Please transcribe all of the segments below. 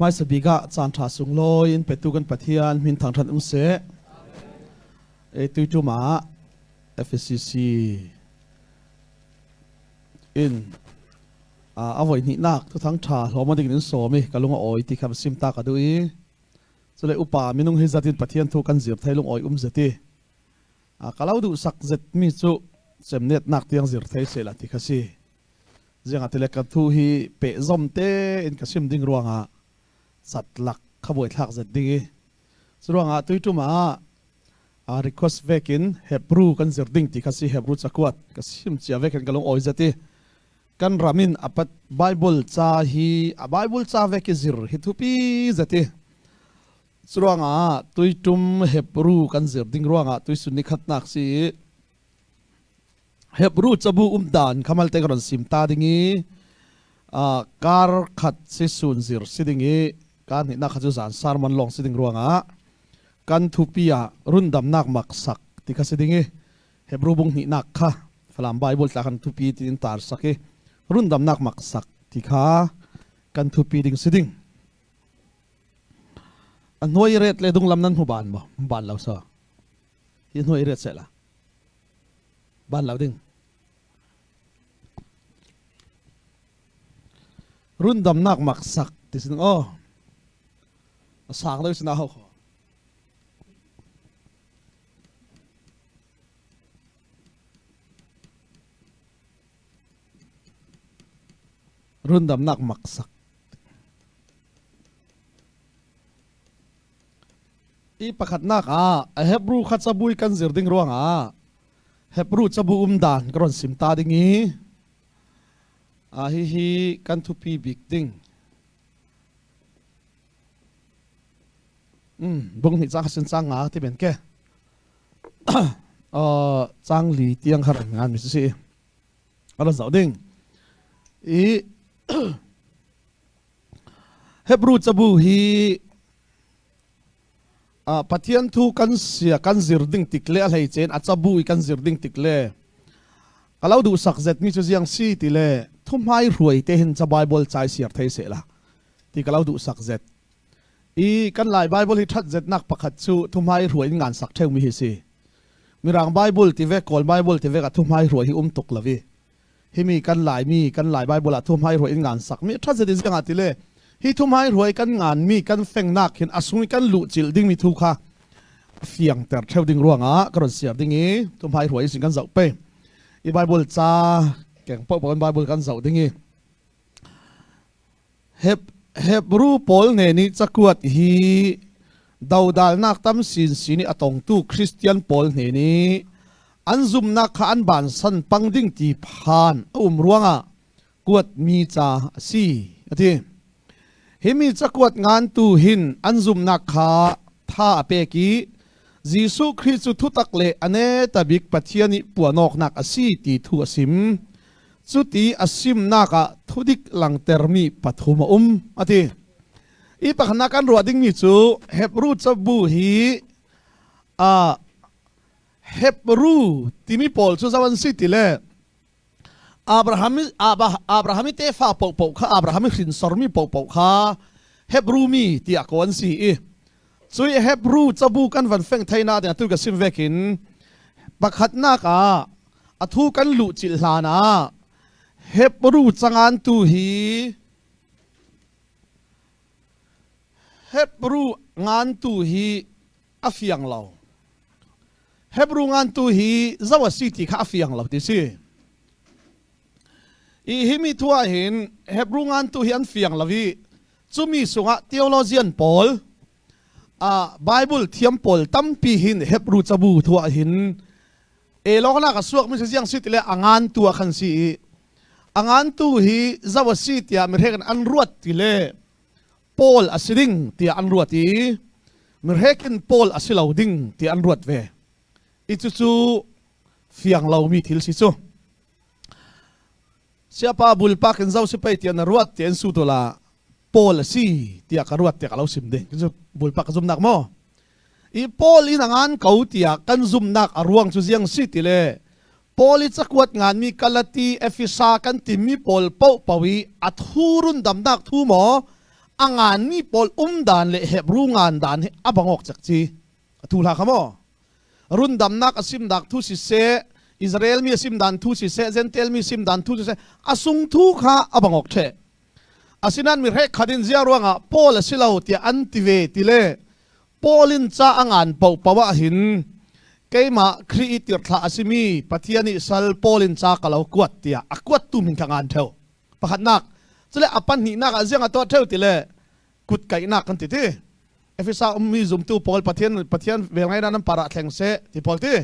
Hmaisa bik ah caan ṭha sunglawi in petu kan Pathian min thangṭhat um seh. E tuiṭum ah FCC in a voi hnihnak thuthang ṭha hlawm ding in sawm i ka lung a awi ti kha sim ta ka duh i cule upa minung hi zatin Pathian thu kan zir thei lung awi um zeti ka lo duh sak zet mi cu cemnet nak tiang zir thei se la ti kha si. Ziangah tile ka thu hi pehzom tein ka sim ding ruangah catlak kha buaithlak zet ding i curuangah tuiṭum ah request vekin Hebrew kan zir ding ti kha si. Hebrew cakuat ka sim cia vek hin ka lung awi zet i kan ram in apat Bible ca hi a Bible ca vek i zir hi thupi zet i curuangah tuiṭum Hebrew kan zir ding ruangah tuisun ni khatnak si i Hebrew cabu um dan khamal te ka ron sim ta ding i kar khat si sun zir si ding i kan hnih nak kha cu zan sermon long si ding ruangah kan thupi ah rundamnak maksak ti kha si ding i Hebrew bung hnih nak kha Falam Bible tla kan thupi tin tar sak i rundamnak maksak ti kha kan thupi ding si ding. A hnuai ret le dunglam nan hmu ban maw? Ban lo so hi hnuai ret se la ban lo ding. Rundamnak maksak ti sin aw a sang lo sin a ho kho rundamnak maksak I pakhatnak ah a Hebrew kha cabui kan zir ding ruangah Hebrew cabu um dan ka ron sim ta ding i a hihi kan thupi bik ding. Bung nih cang sin cang nga ti ben ke cang li tiang har ngan mi si alo zau ding i Hebrew cabu hi Pathian thu kan sia kan zir ding tik le a hlei chen a cabu i kan zir ding tik le ka lo duh sak zet mi cu ziang si ti le thumhmai hruai te hin ca Bible chai siar thei se la ti ka lo duh sak zet i kan Lai Bible hi that zet nak pakhat cu thumhmai hruai in ngan sak theu mi hi si. Mirang Bible ti ve, Kawl Bible ti ve ka thumhmai hruai hi um tuk lovi. Himi kan Laimi kan Lai Bible ah thumhmai hruai in ngan sak mi that zet in ziangah ti le hi thumhmai hruai kan ngan mi kan fengnak hin a sung i kan luh cil ding mi thu kha fiang ter theu ding ruangah ka ron siar ding i thumhmai hruai sin kan zoh pe i Bible ca keng po po Bible kan zoh ding i Hebrew pawl ne nih cakuat hi dodalnak tam sinsin i a tongtu Christian pawl hne nih an zumhnak kha an vansan pang ding ti phan a um ruangah kuatmi ca a si a ti. Hi mi cakuat ngantu hin an zumhnak kha tha a pek i Jesuh Khrih cu thutak le a ne ta bik Pathian i puanawknak a si ti thu a sim. Cuti a simnak ah thudik langtermi pathum a um a ti. I pakhatnak kan ruah dingmi cu Hebrew cabu hi a Hebrew timi pawl cu zo an si ti le Abraham Abraham i tefa paohpaoh kha, Abraham i hrinsormi paohpaoh kha Hebrew mi tiah ko an si i cui Hebrew cabu kan van feng theina ding atu ka sim vekin pakhatnak ah a thu kan luh cilh hlan ah Hebrew cangan tu hi Hebrew ngan tu hi a fiang lo. Hebrew ngan tu hi zo a si ti kha a fiang lo ti si. I hi mi thu ah hin Hebrew ngan tu hi an fiang lo i cumi sungah theologian pawl Bible thiam pawl tampi hin Hebrew cabu thu ah hin elawknak a suak mi si ziang si ti le a ngan tu ah khan si i a ngan tu hi zo a si tiah mirhek an ruat ti le Paul a si ding tiah an ruat i mirhek in Paul a si lo ding tiah an ruat ve i cucu fiang lomi thil si cu. Siapa bulpak in zo si pei tiah na ruat ti an su tu la Paul a si tiah ka ruat tiah ka lo sim ding cu bulpak ka zumnak maw i Paul in a ngan ko tiah kan zumnak a ruang cu ziang si ti le Paul i cakuat nganmi Galati, Efesa kan timi pawl paohpaoh i a thu rundamnak thu maw. A nganmi pawl um dan le Hebrew ngan dan hi a bangok cak chi. Atu hla kha maw? Rundamnak a simdak thu siseh, Israel mi a sim dan thu siseh, Gentile mi sim dan thu siseh, a sung thu kha a bangok the. Asinan mi hrek khat in zia ruangah Paul a si lo tiah an ti ve ti le Paul in ca a ngan paohpaoh ah hin keimah Khrih i tirhthlah a simi Pathian nih sal Paul in ca ka lo kuat tiah a kuattu min kha ngan ṭheo. Pakhatnak, cule a pahnihnak ah ziang a tuah ṭheo ti le kutkaihnak kan ti ti. Efesa ummi zumtu pawl Pathian Pathian velngeihnak nan par ah thleng seh ti pawl ti.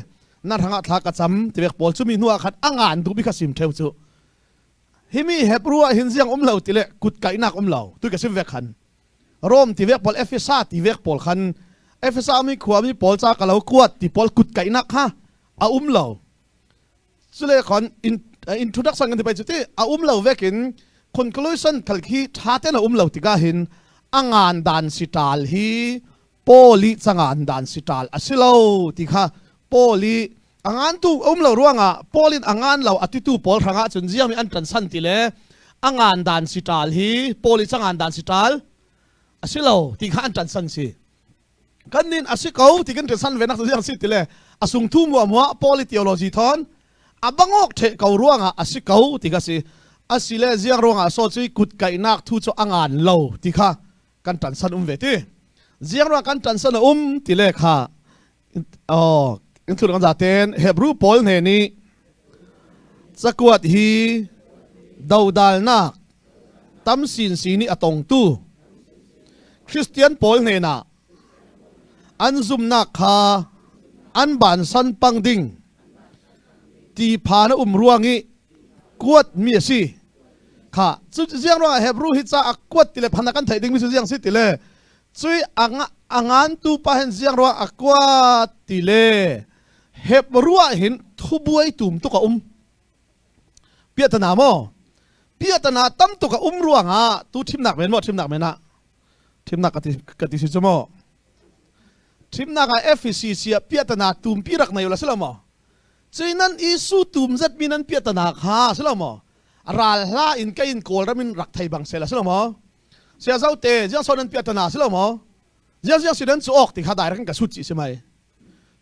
Nan hrangah thla ka cam ti vek pawl cumi hnu ah khan a ngan duhmi kha sim ṭheo cu. Himi Hebrew ah hin ziang um lo ti le kutkaihnak um lo tu ka sim vek khan. Rom ti vek pawl Efesa ti vek pawl khan Efesa mi khuami pawl ca ka lo kuat ti pawl kutkaihnak kha a um lo. Cule khon introduction kan ti pai cu ti a um lo vekin conclusion khal khi tha ten a um lo tikah hin a ngan dan si tal hi Paul i cangan dan si tal a si lo ti kha Paul i a ngan tu um lo ruangah Paul in a ngan lo atitu pawl hrangah cun ziang mi an tan san ti le a ngan dan si tal hi Paul i cangan dan si tal a si lo ti kha an tan san si kan nin a si ko ti kan san ve nak ziang si ti le a sung thu mua mua Paul i theology thon a bangok the ko ruangah a si ko ti kha si a si le ziang ruangah so cui kut kaihnak thu chu a ngan lo ti kha kan tan san um ve ti ziang ruang kan tan san a um ti le kha oh in thul kan zaten Hebrew pawl hne nih cakuat hi dodalnak tam sin sin i a tongtu Christian pawl hnenah an zumnak kha an bansan pang ding ti phan a um ruang i kuat mi a si kha cu ziang ruangah Hebrew hi ca a kuat ti le phan kan theih ding mi cu ziang si ti le cui a ngantu pa hin ziang ruang a kuat ti le Hebrew ah hin thubuai tum tuk a um piahtana maw piahtana tam tuk a um ruangah tu thimnak men maw thimnak men ah thimnak ka ti si cu maw thimnak ah FCC ah piahtana tumpi rak nei la si lo maw cui nan isu tum zet mi nan piahtana kha si lo maw ral hla in ka in kawlram in rak thei bang se la si lo maw sia zo te jiang so nan piahtana si lo maw jiang jiang si nan chu ok ti kha dai rak ka sut chi si mai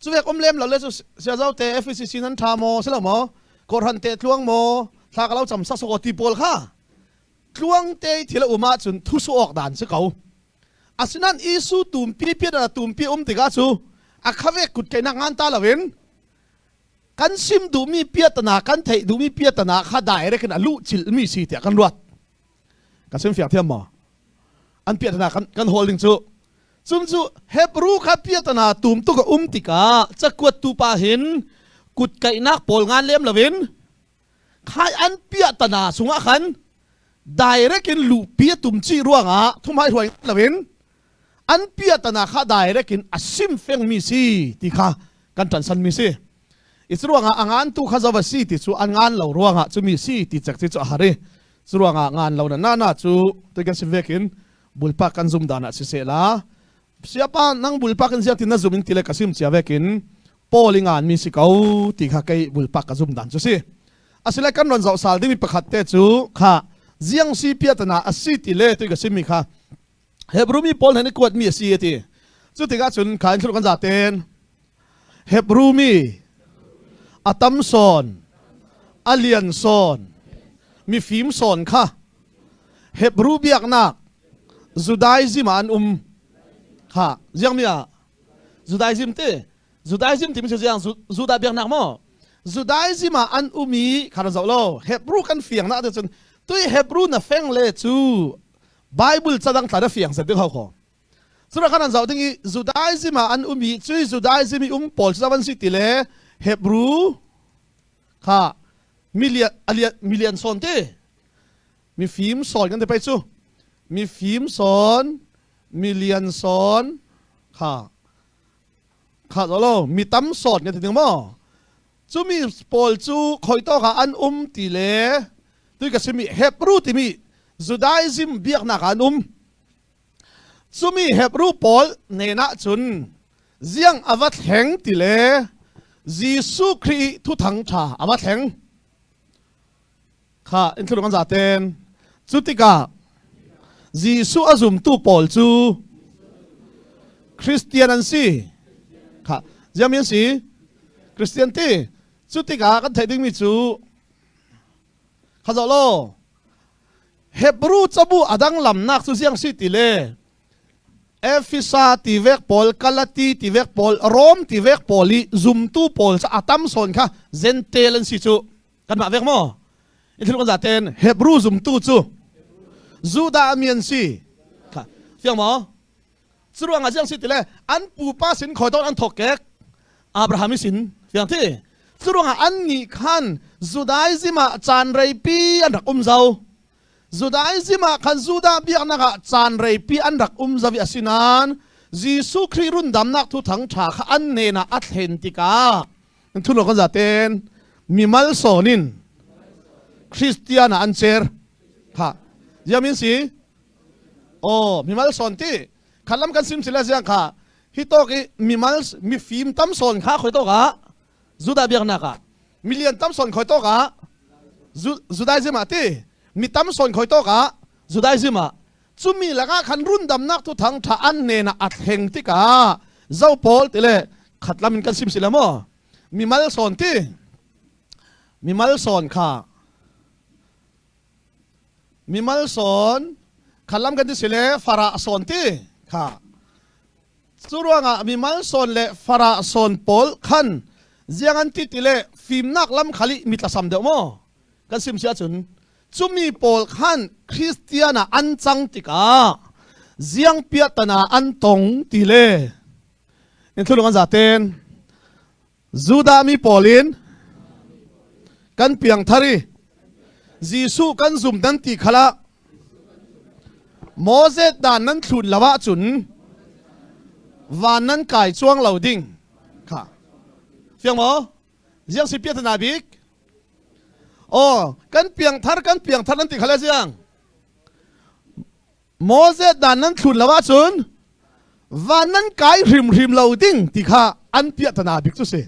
cu vek um lem lo le cu siazau te FCC nan tha maw si lo maw kawhran te tluang maw thla ka lo cam sak sok ti pawl kha tluang te thil a um ahcun thu su awk dan si ko asinan isu tumpi pian a tumpi um tikah cu a khave kut ke nak ngan ta loin kan sim duhmi piatana kan theih duhmi piatana kha direct in a luh chil mi si tiah kan ruat ka sim fiang thiam maw an piatana kan kan holding cu Cum cu Hebrew kha piatana tum tuk a um tikah cakuat tu pa hin kutkaihnak pawl ngan lem loin khai an piatana sungah khan direct in luhpi a tum chih ruangah thumhai hruai loin an piatana kha direct in a sim fengmi si ti kha kan ṭansan mi si. I cu ruangah a ngan tu kha zova si ti cu an ngan lo ruangah cumi si ti cek ci cu a har i cu ruangah ngan lo na na na cu tu kan sim vekin bulpak kan zum dan ah siseh la siapa nang bulpak in ziak tin na zum in tile ka sim chia vekin Paul i ngan mi si ko ti kha kei bulpak ka zum dan chu si asile kan ron zoh sal dimi pakhat te cu kha ziang si piatana asi ti le tu ka sim mi kha Hebrew mi Paul he kuat mi asi ati cu tikah cun kha in thlu kan zaten Hebrew mi atam sawn alian sawn mi fim sawn kha Hebrew biaknak Judaism ah an um kha ziang mi ah Judaism te Judaism timi cu ziang Judah biaknak maw Judaism ah an um i kha zoh lo Hebrew kan fiang na te cun tui Hebrew na feng le cu Bible cadang tla na fiang zet ding ho kho Cura kan an zoh ding i Judaism ah an um i cui Judaism i um pawl cu van si ti le Hebrew kha million alian million sawn ti mifim sawn kan ti pei cu mifim sawn milian sawn kha kha lo mi tam sawn kan ti ding maw cu mi pawl cu khoi tawk ah an um ti le tui ka simi Hebrew timi Judaism biaknak ah an um cumi Hebrew pawl nen ah cun ziang a va thleng ti le Jesuh Khrih thuthang ṭha a va thleng kha in thlurung an zaten cu tikah. Jesuh a zumtu pawl cu Christian an si. Kha ziami an si? Christian ti. Cu tikah kan theih dingmi cu kha zoh law Hebrew cabu a dang lamnak cu ziang si ti le Efesa ti vek pawl, Galati ti vek pawl, Rom ti vek pawl i zumtu pawl cu a tam sawn kha Gentile an si cu. Kanmah vek maw? In thil kan zaten Hebrew zumtu cu Judah mi an si. Kha fiang maw? Curuangah ziang si tile an pupa sin khoi ton an thok kek Abraham i sin fiang thi. Curuangah an nih khan Judaism ah caan reipi an rak um zau. Judaism ah khan Judah biaknak ah caan reipi an rak um zau i asinain Jesuh Khrih rundamnak thu thang ṭha kha an nen ah a thlen tikah Thulo kan zaten mimal sawn in Christian ah an cer. Kha ziam in si? Oh, mimal sawn ti. Khalam kan sim sila ziang kha hi tok i mimal mifim tam sawn kha khoi tok ah Judah biaknak ah million tam sawn khoi tok ah Judaism ah ti mi tam sawn khoi tok ah Judaism ah cumi lakah khan rundamnak thu thang tha an nen ah a thleng tikah zo pawl ti le khatlam in kan sim si la maw mimal sawn ti mimal sawn kha mimal sawn khalam kan ti si le farah sawn ti kha Cu ruangah mi malsawn le farah sawn pawl khan ziang an ti ti le fimnak lam khal i mi tlasam deuh maw kan sim si ahcun cumi pawl khan Christian ah an cang tikah ziang piahtana an tong ti le in thulung an zaten Judah mi pawl in kan piangthar i Jesuh kan zum nan ti khala Moses dan nan thlun lo ahcun van nan kai cuang lo ding kha fiang maw ziang si piatana bik oh kan piangthar kan piangthar nan ti khala ziang Moses dan nan thlun lo ahcun van nan kai hrimhrim lo ding ti kha an piahtana bik cu si.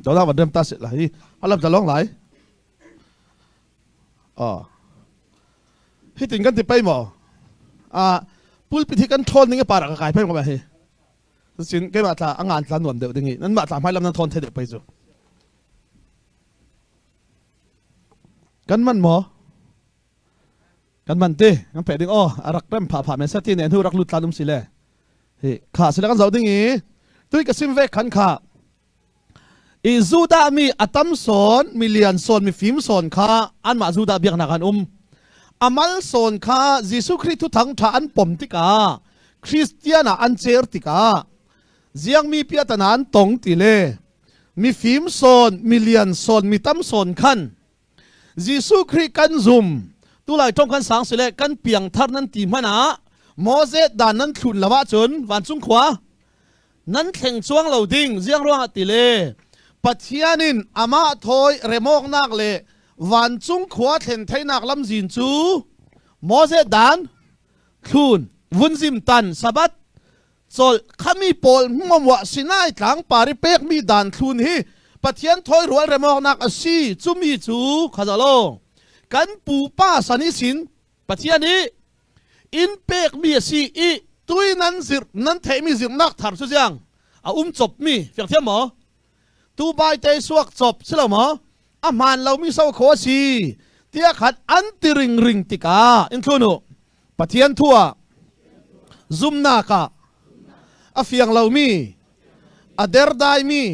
To da van rem ta se lai. Alam ta long lai. Oh. Hi tin kan ti pai mo. A pulpit hi kan thawn ning para ka kai pai mo ba hi. Sin ke ma tla angan tla nuam deuh ding hi. Nan ma tla hmai lam nan thawn the deuh pai chu. Kan man mo. Kan man ti kan peh ding aw a rak rem pha pha men sati ne hnu rak lut tlan um si le hi kha sila kan zoh ding i tui ka sim ve khan kha i Judah mi atam sawn mi lian sawn mi fim sawn kha anmah Judah biaknak an um amal sawn kha Jesuh Khrih thu thang tha an pom tikah Christian ah an cer tikah ziang mi piatana an tong ti le mi fim sawn mi lian sawn mi tam sawn khan Jesuh Khrih kan zum tulai ṭong kan sang sile kan piangthar nan ti hmanh ah Moses dan nan thlun lo ahcun vancung khua nan thleng cuang lo ding ziang ruangah ti le Pathian in amah thawi remawknak le vancung khua thlen theinak lamzin cu Moses dan thlun vunzim tan Sabbath Col khami pawl hmawah Sinai tlang par i pekmi dan thlun hi Pathian thawi rual remawknak a si cumi cu khazalo kan pupa san i sin Pathian i in pekmi a si i tui nan zirh nan theihmi zirhnak thar cu ziang a um copmi fiang thiam maw tu bai te suak cop si lo maw a hmaan lomi so kho a si tiah khan an ti ring ring tikah in thlun u Pathian thu ah zumnak ah a fiang lomi a derdaimi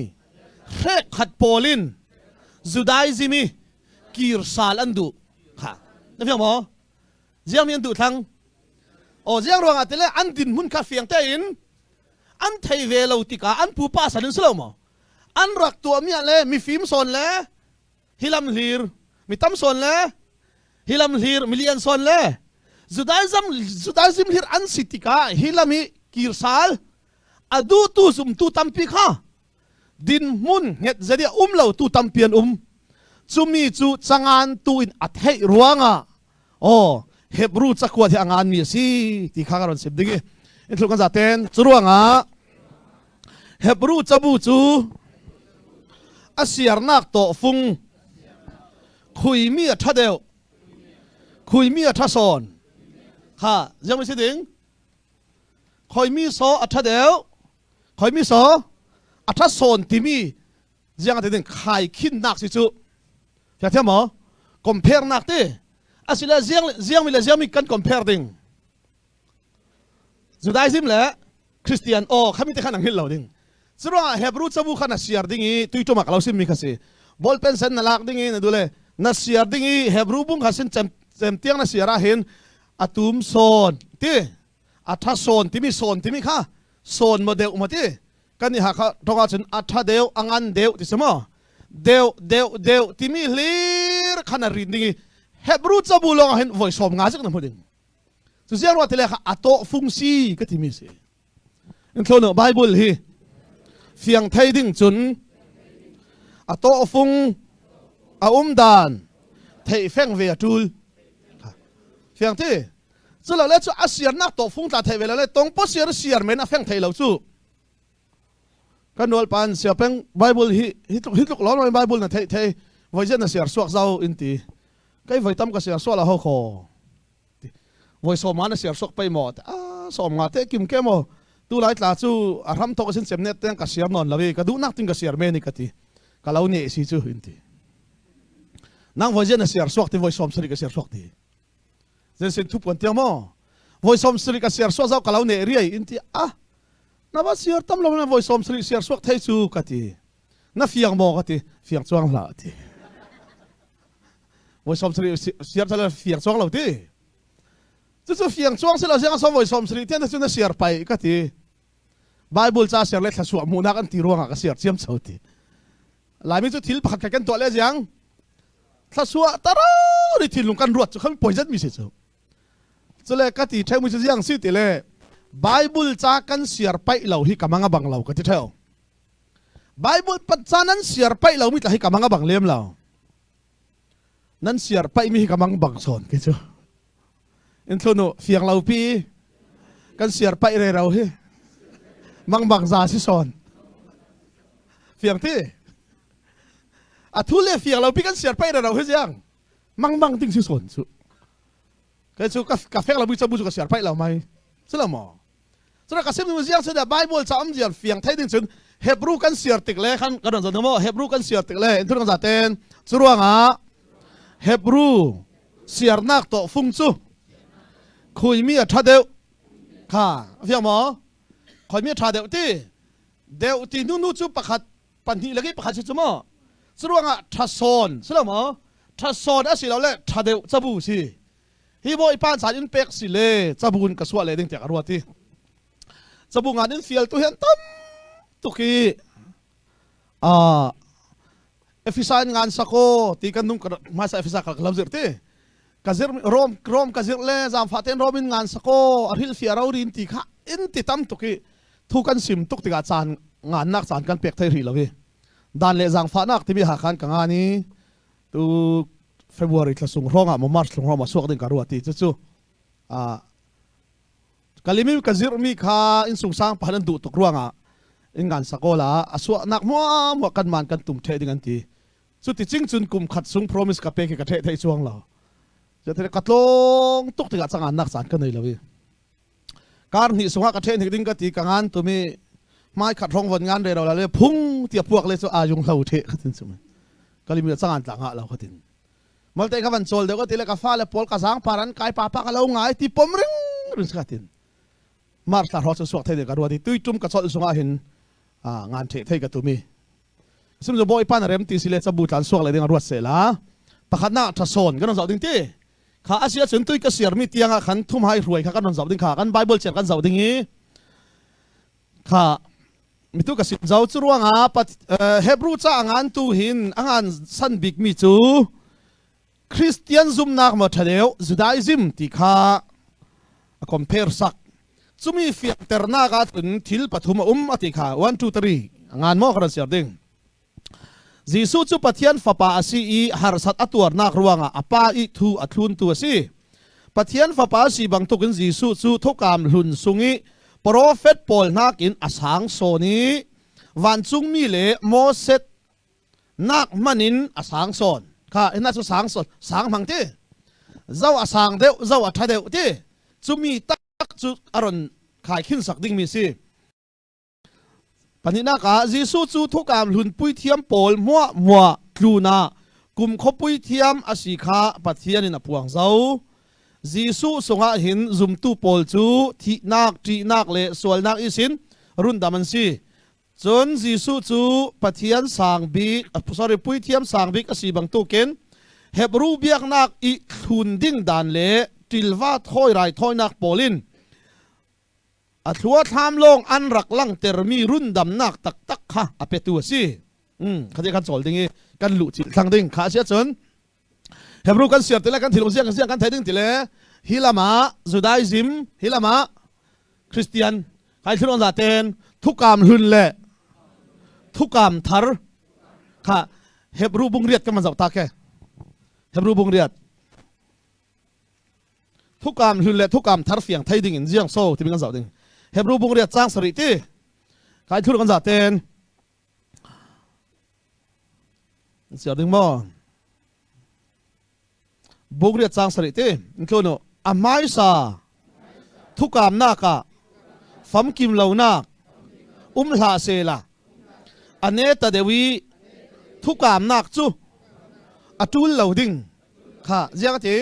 hrek khat pawl in Judaism i kirsal an duh kha na fiang maw ziang mi an duh thlang o ziang ruangah tile an dinhmun kha fiang tein an thei ve lo tikah an pupa san in si lo maw an rak tuahmi ah le mifim sawn le hilam hlir mi tam sawn le hilam hlir milian sawn le Judaism Judaism hlir an si tikah hilam hi kirsal a duhtu zumtu tampi kha dinhmun hnget zedi um lo tu tampi an um cumi cu cangan tu in a theih ruangah oh Hebrew cakuat hi a ngan mi a si ti kha ka ron sim ding i in thluk kan zaten cu ruangah Hebrew cabu cu a siarnak tawhfung khuimi a ṭha deuh khuimi a ṭha sawn. Kha ziang si ding? Khoi mi so a tha deuh? Khoi mi so a tha sawn timi ziang a ti ding khai khin nak si cu. Thia thiam maw? Compare nak ti. Asile ziang ziang mi le ziang mi kan compare ding. Judaism le Christian aw khami te khan ang hil lo ding. Curuangah Hebrew cabu kha na siar ding i tuitum ah ka lo simmi kha si. Ballpen sen na lak ding i na dule na siar ding i Hebrew bung kha sin cem cem tiang na siar ah hin atum sawn ti a tha sawn timi sawn timi kha sawn mo deuh mo ti kan i hakha tong ahcun a tha deuh a ngan deuh ti si maw deuh deuh deuh timi hlir khan a rin ding i Hebrew cabu lawng ah hin voi sawm nga zik na hmu ding. Cu ziang ruah tile kha a tawh fung si ka timi si. In thlo Bible hi fiang thei ding cun a tawh fung a um dan thei feng ve a tul. Fiang ti? Cu lo le cu a siarnak tawh fung tla thei ve lo le tong po siar siar men a feng thei lo cu. Kan rual pan sia peng Bible hi hi tluk hi tluk lawng Bible na thei thei voi na siar suak zau in ti kai voi tam ka siar suak la ho kho voi som na siar suak pei mo a som nga te kim ke mo tu lai tla chu a ram thok sin sem net teng ka siar non lawi ka du nak ting ka siar me ni ka ti ka lo ne si chu in ti nang voi na siar suak ti voi som sari ka siar suak ti zen sin thu pon tiang mo voi som sari ka siar suak zau ka lo ne riai in ti a Na va siar tam lo na voi 70 siar suak thei cu ka ti. Na fiang maw ka ti. Fiang chuang hlah ti. Voi 70 siar thal fiang chuang lo ti. Cucu fiang chuang si lo siang som voi 70 tian cu na siar pai ka ti. Bible ca siar le thlasua hmuhnak an ti ruangah ka siar ciam cho ti. Laimi cu thil pakhat kan tuah le ziang thlasua taro ri thinlung kan ruat cu khan poison mi si cu. Cule ka ti ṭheu mi cu ziang si ti le Bible ca kan siar paih lo hi ka mang a bang lo ka ti ṭheu. Bible pat ca nan siar paih lo mi tla hi ka mang a bang lem lo. Nan siar paih mi hi ka mang bang sawn ke cu. In thlunu fiang lo pi kan siar paih re ro hi mang bang za si sawn. Fiang ti? A thu le fiang lo pi kan siar paih re ro hi ziang mang bang ting si sawn cu. Kai cu ka fek lo mi cabu cu ka siar paih lo mai. Si lo maw? Cuna ka sim ziang se da Bible ca um ziar fiang thei ding cun Hebrew kan siar tik le khan kan ron maw Hebrew kan siar tik le in thun kan zaten curuangah Hebrew siarnak to fung cu khui mi a tha deuh kha fiang maw khoi mi a tha deuh ti deuh ti nu nu cu pakhat pahnih le pakhat si cu maw curuangah ṭhasawn si lo maw ṭhasawn a si lo le ṭha deuh cabu si hi bawipa caan in pek si le cabu in ka suah le ding tiah ka ruat i cabu ngan in fial tu hian tam tuk i Efesa in ngan sako ti kan nung hmaisa Efesa ka lam zir ti ka zir Rom Rom ka zir le zaangfah tein Rom in ngan sako a hril fia ro rin ti kha in ti tam tuk i thu kan sim tuk tikah caan ngannak caan kan pek thei rih lo i dan le zaangfahnak timi ha khan ka ngan i tu February thla sung hrawng ah maw March thla hrawng ah suak ding ka ruat ti cucu kalimi ka zirhmi kha in sungsang pahan an duh tuk ruangah in ngan sako la a suahnak muah muah kan man kan tum the ding an ti Cuti cing cun kum khat sung promise ka pek i ka theh thei chuang lo. Cuti ka tlong tuk tikah cangan nak caan ka nei lo i. Kar hnih sungah ka then hik ding ka ti ka ngan tumi hmai khat rong von ngan re ro la le phung tia puak le cu ayung hlo the khatin sum. Kalimi cangan tla nga lo khatin. Malte ka van chol deuh ka ti le ka fa le pawl ka zang paran kai pa pa ka lo ngai ti pom ring ring khatin. Mar thla ro chu suak thei de ka ruati tui tum ka chol sungah hin ngan the thei ka tumi. Sum bawipa na rem ti si le cabu tlan suak le ding ruat se la pakhat na tha sawn kan zoh ding ti kha asia cun tui ka siar mi tiang ah khan thum hai hruai kha kan ron zoh ding kha kan bible chiar kan zoh ding i kha mitu ka sim zo chu ruangah Hebrew ca angan tu hin angan san bik mi cu Christian zumnak maw ṭha deuh Judaism ti kha a compare sak. Cumi fianternak ahcun thil pathum a um a ti kha 1 2 3 ngan maw ka ran siar ding. Jesuh cu Pathian fapa a si i harsat a tuarnak ruangah a pa i thu a thluntu a si. Pathian fapa si bantukin Jesuh cu thukam hlun sung i profet pawl nakin a sang sawn i vancungmi le Moses nak hman in a sang sawn kha ina cu sang sawn sang hmang ti zo a sang deuh zo a tha deuh ti. Cumi tak cu a ron khaikhin sak dingmi si. Pahnihnak ah Jesuh cu thukam hlun puithiam pawl muahmuah tlun ah kumkhua puithiam a si kha Pathian in a puang zau. Jesuh sungah hin zumtu pawl cu thihnak, ṭihnak le sualnak isin rundam an si. Cun Jesuh cu Pathian sang bik, sorry, puithiam sang bik a si bantukin Hebru biaknak i thlun ding dan le ṭilva thawi raithawinak pawl in A thluathlam lawng an rak langhtermi rundamnak taktak kha a petu a si. Kha kan cawl ding i kan luh chih thlang ding kha a si ahcun Hebrew kan siar ti le kan thilung siang kan siang kan thei ding ti le hi lam ah Judaism hi lam ah Christian kai thilon za ten thukam hlun le thukam thar kha Hebrew bung riat kan man zau ta ke Hebrew bung riat Thukam hlun le thukam thar fiang thei ding in ziang so timi kan zoh ding. Hebrew bung riat cang sarih ti. Kai thul kan za ten. Siar ding maw? Bung riat cang sarih ti. Tlu a hmaisa thukam nak ah famkim lo nak um hlah sela ane ta dewi thukam nak cu a tul lo ding Kha ziang a ti?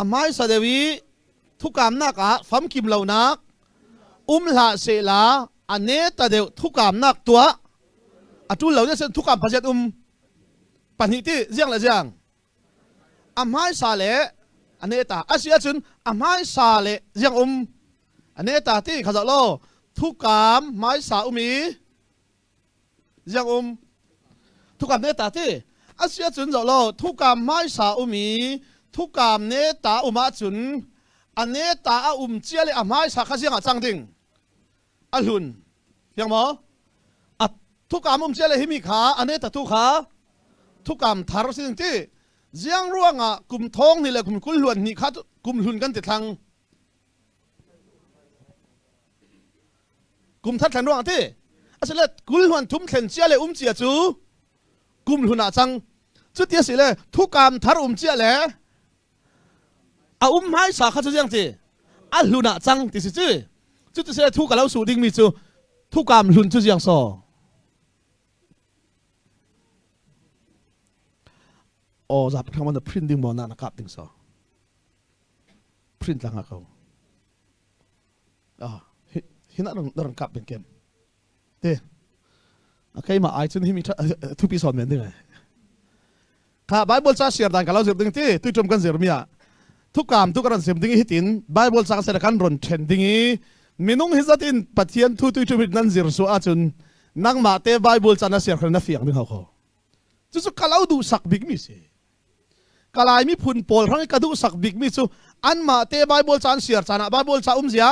A hmaisa deuh i thukamnak ah famkim lonak um hlah sehla a ne ta deuh thukamnak tuah a ṭul lo sen thukam paziat um pahnih ti ziang le ziang a hmaisa le a ne ta a si ahcun a hmaisa le ziang um a ne ta ti kha zoh law thukam hmaisa um i Ziang um thukam ne ta ti a si ahcun zoh law thukam hmaisa um i thukam ne ta um ahcun a ne ta a um cia le a hmaisa kha ziang ah cang ding a hlun fiang maw a thukam um cia le himi kha a ne ta tu kha thukam thar si ding ti ziang ruangah kum thong ni le kum kul hluan ni kha kum hlun kan ti thlang Kum thar thlen ruang ti. Asile kul hluan thum thlen cia le um cia cu kum hlun ah cang. Cuti a si le thukam thar um cia le a um hmaisa kha cu ziang ti a hlun ah cang ti si ci. Cuti si le thu ka lo su dingmi cu thukam hlun cu ziang so. Aw zap thang na print ding maw na na kap ding so. Print lang ko. Ah, hi na rang na rang kap ben kem. Te. A keimah ai cun himi thupi sawn men ding ai. Kha Bible ca share dan ka lo zir ding ti tu tum kan zir mi ah thukam tu kan sim ding hi tin Bible ca se kan ron then ding i minung hi zat in Pathian thu tu tum nan zir su ahcun nangmah te Bible ca na share khal na fiang ding hau kho. Cucu ka lo duh sak bik mi si. Kalay miphun pawl hrang i ka duhsak bikmi cu anmah te Bible ca an siar caan ah Bible ca um zia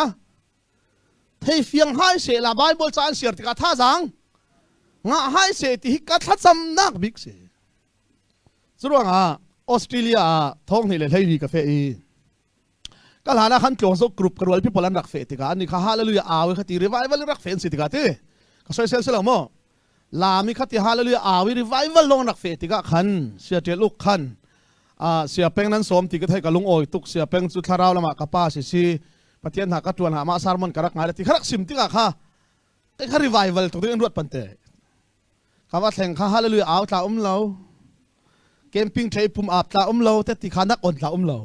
thei fiang hai se la Bible ca an siar tikah thazaang ngah hai se ti hi ka thlacamnak bik si. Curuangah Australia ah thong hnih le hleili ka fe i ka hlan ah khan tlawng zo group ka rual people an rak fe tikah ani kha hallelujah awi kha ti revival rak fe an si tikah ti ka soisel si lo maw lami kha ti hallelujah awi revival long rak fe tikah khan sia ṭel uk khan a sia peng nan som ti ka thei ka lung awi tuk sia peng cu thlarau lamah ka pa si si pathian ha ka tuan ha ma sermon ka rak ngai ti kha rak sim tikah kha te kha revival tuk ding ruat pante ka va thleng kha hallelujah au tla um lo camping thei pum ap tla um lo te ti kha nak on tla um lo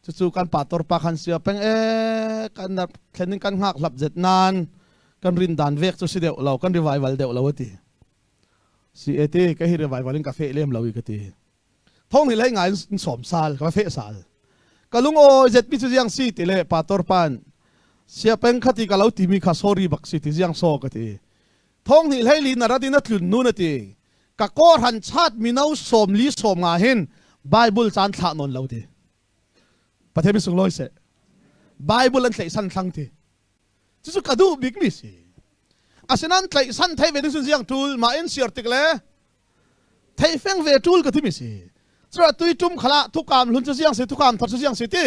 Cucu kan pastor pa khan sia peng e kan thlen in kan ngak hlap zet nan kan rin dan vek cu si deuh lo kan revival deuh lo ati. Si eti ka hi revival in ka fe lem lo i ka ti. Thong ni lei ngai in som sal ka fe sal. Ka lung o zet mi cu ziang si ti le pastor pan sia peng khati ka lo ti mi kha sorry bak si ti ziang so ka ti. Thong ni hlei li na radin a tlun nu na ti. Ka kawhran chat mino 40 sawm nga hin Bible caan thlah nawn lo ti. Pathian mi sunglawi seh. Bible an tlaihsan thlang ti. Cucu ka duh bik mi si. Asinain tlaihsan thei ve ding sun ziang tul ma in siar tik le thei feng ve tul ka ti mi si. Cura tui tum khala thukam hlun cu ziang si thukam thar cu ziang si ti.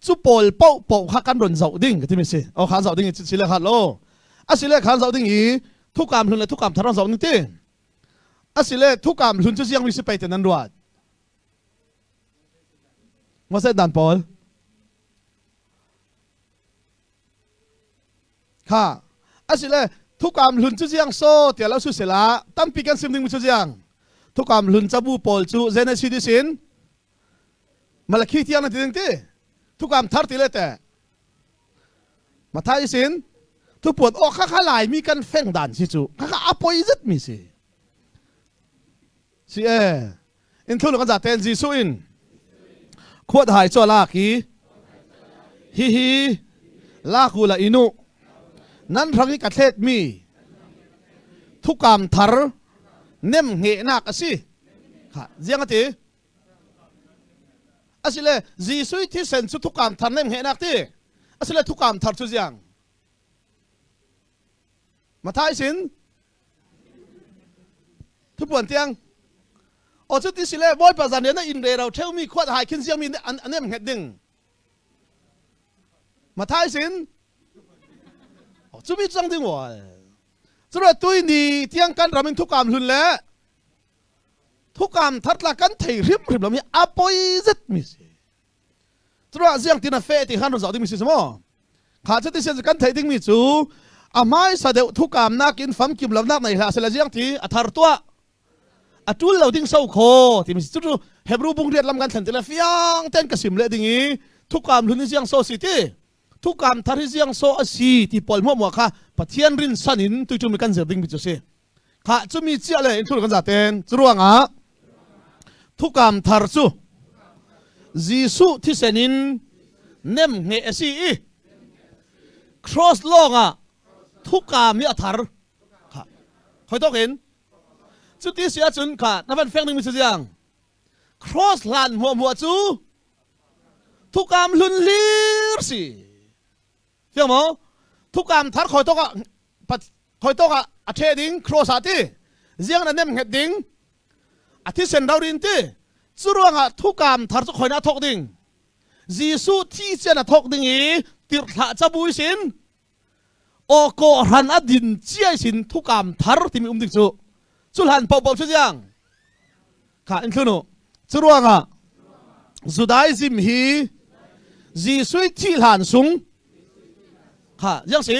Cu pawl po po kha kan ron zoh ding ka ti mi si. O khan zoh ding i si le khan lo. Asile khan zoh ding i thukam hlun le thukam thar ron zoh ding ti. Asile thukam hlun cu ziang mi si pei te nan ruat. Moses dan pawl. Kha asile thukam hlun cu ziang so tiah lo su sela tampi kan sim ding cu ziang thukam hlun cabu pawl cu Genesis in Malakhi tiang na ti ding ti thukam thar ti le te Mathai sin thupuan aw kha kha lai mi kan feng dan si cu kha kha apoi zet mi si si e in thulu kan zaten Jesuh in khuat hai cho lak hi hi hi laku la inu nan rang i ka thlet mi thukam thar nem nge nak asi kha ziang ati asile Jesuh thisen cu thukam thar nem nge nak ti asile thukam thar cu ziang Mathai sin thupuan tiang o cu ti sile bawipa zan na in re ro theumi khuat hai khin siang mi an anem nget ding Mathai sin chu mi chang ding wal chu tui ni tiang kan ramin thukam hlun le thukam thatla kan thei hrim hrim lo mi apoi zet mi si Curuah ziang tin a fe ti khan zoh ding mi si maw? Kha cu ti sian kan theih ding mi cu a hmaisa deuh thukam nakin famkim lo nak nei hlah sela ziang ti a thar tuah a tul lo ding so kho ti mi si cu Hebrew bung riat lam kan thlen ti le fiang ten ka sim le ding i thukam hlun ziang so si ti thukam thar hi ziang so a si ti pol muah muah kha Pathian rin san in tu mi kan zir ding mi cu si kha cumi chiah le in thul kan zaten curuangah thukam thar cu Jesuh thisen in nem nge a si i cross lawngah thukam hi a thar kha khoi tok in cuti si ahcun kha na van feng ding mi cu ziang cross hlan hmuah hmuah cu thukam hlun hlir si Fiang maw? Thukam thar khoi tok ah khoi tok ah a the ding cross ah ti ziang na nem nget ding a thisen rorin ti cu ruangah thukam thar cu khoina thok ding Jesuh thi cian a thok ding i tirhthlah cabui sin aw kawhran a din ciai sin thukam thar timi um ding cu cu hlan popo cu ziang Kha in thlun u. Cu ruangah Judaism hi Jesuh thih hlan sung kha ziang si?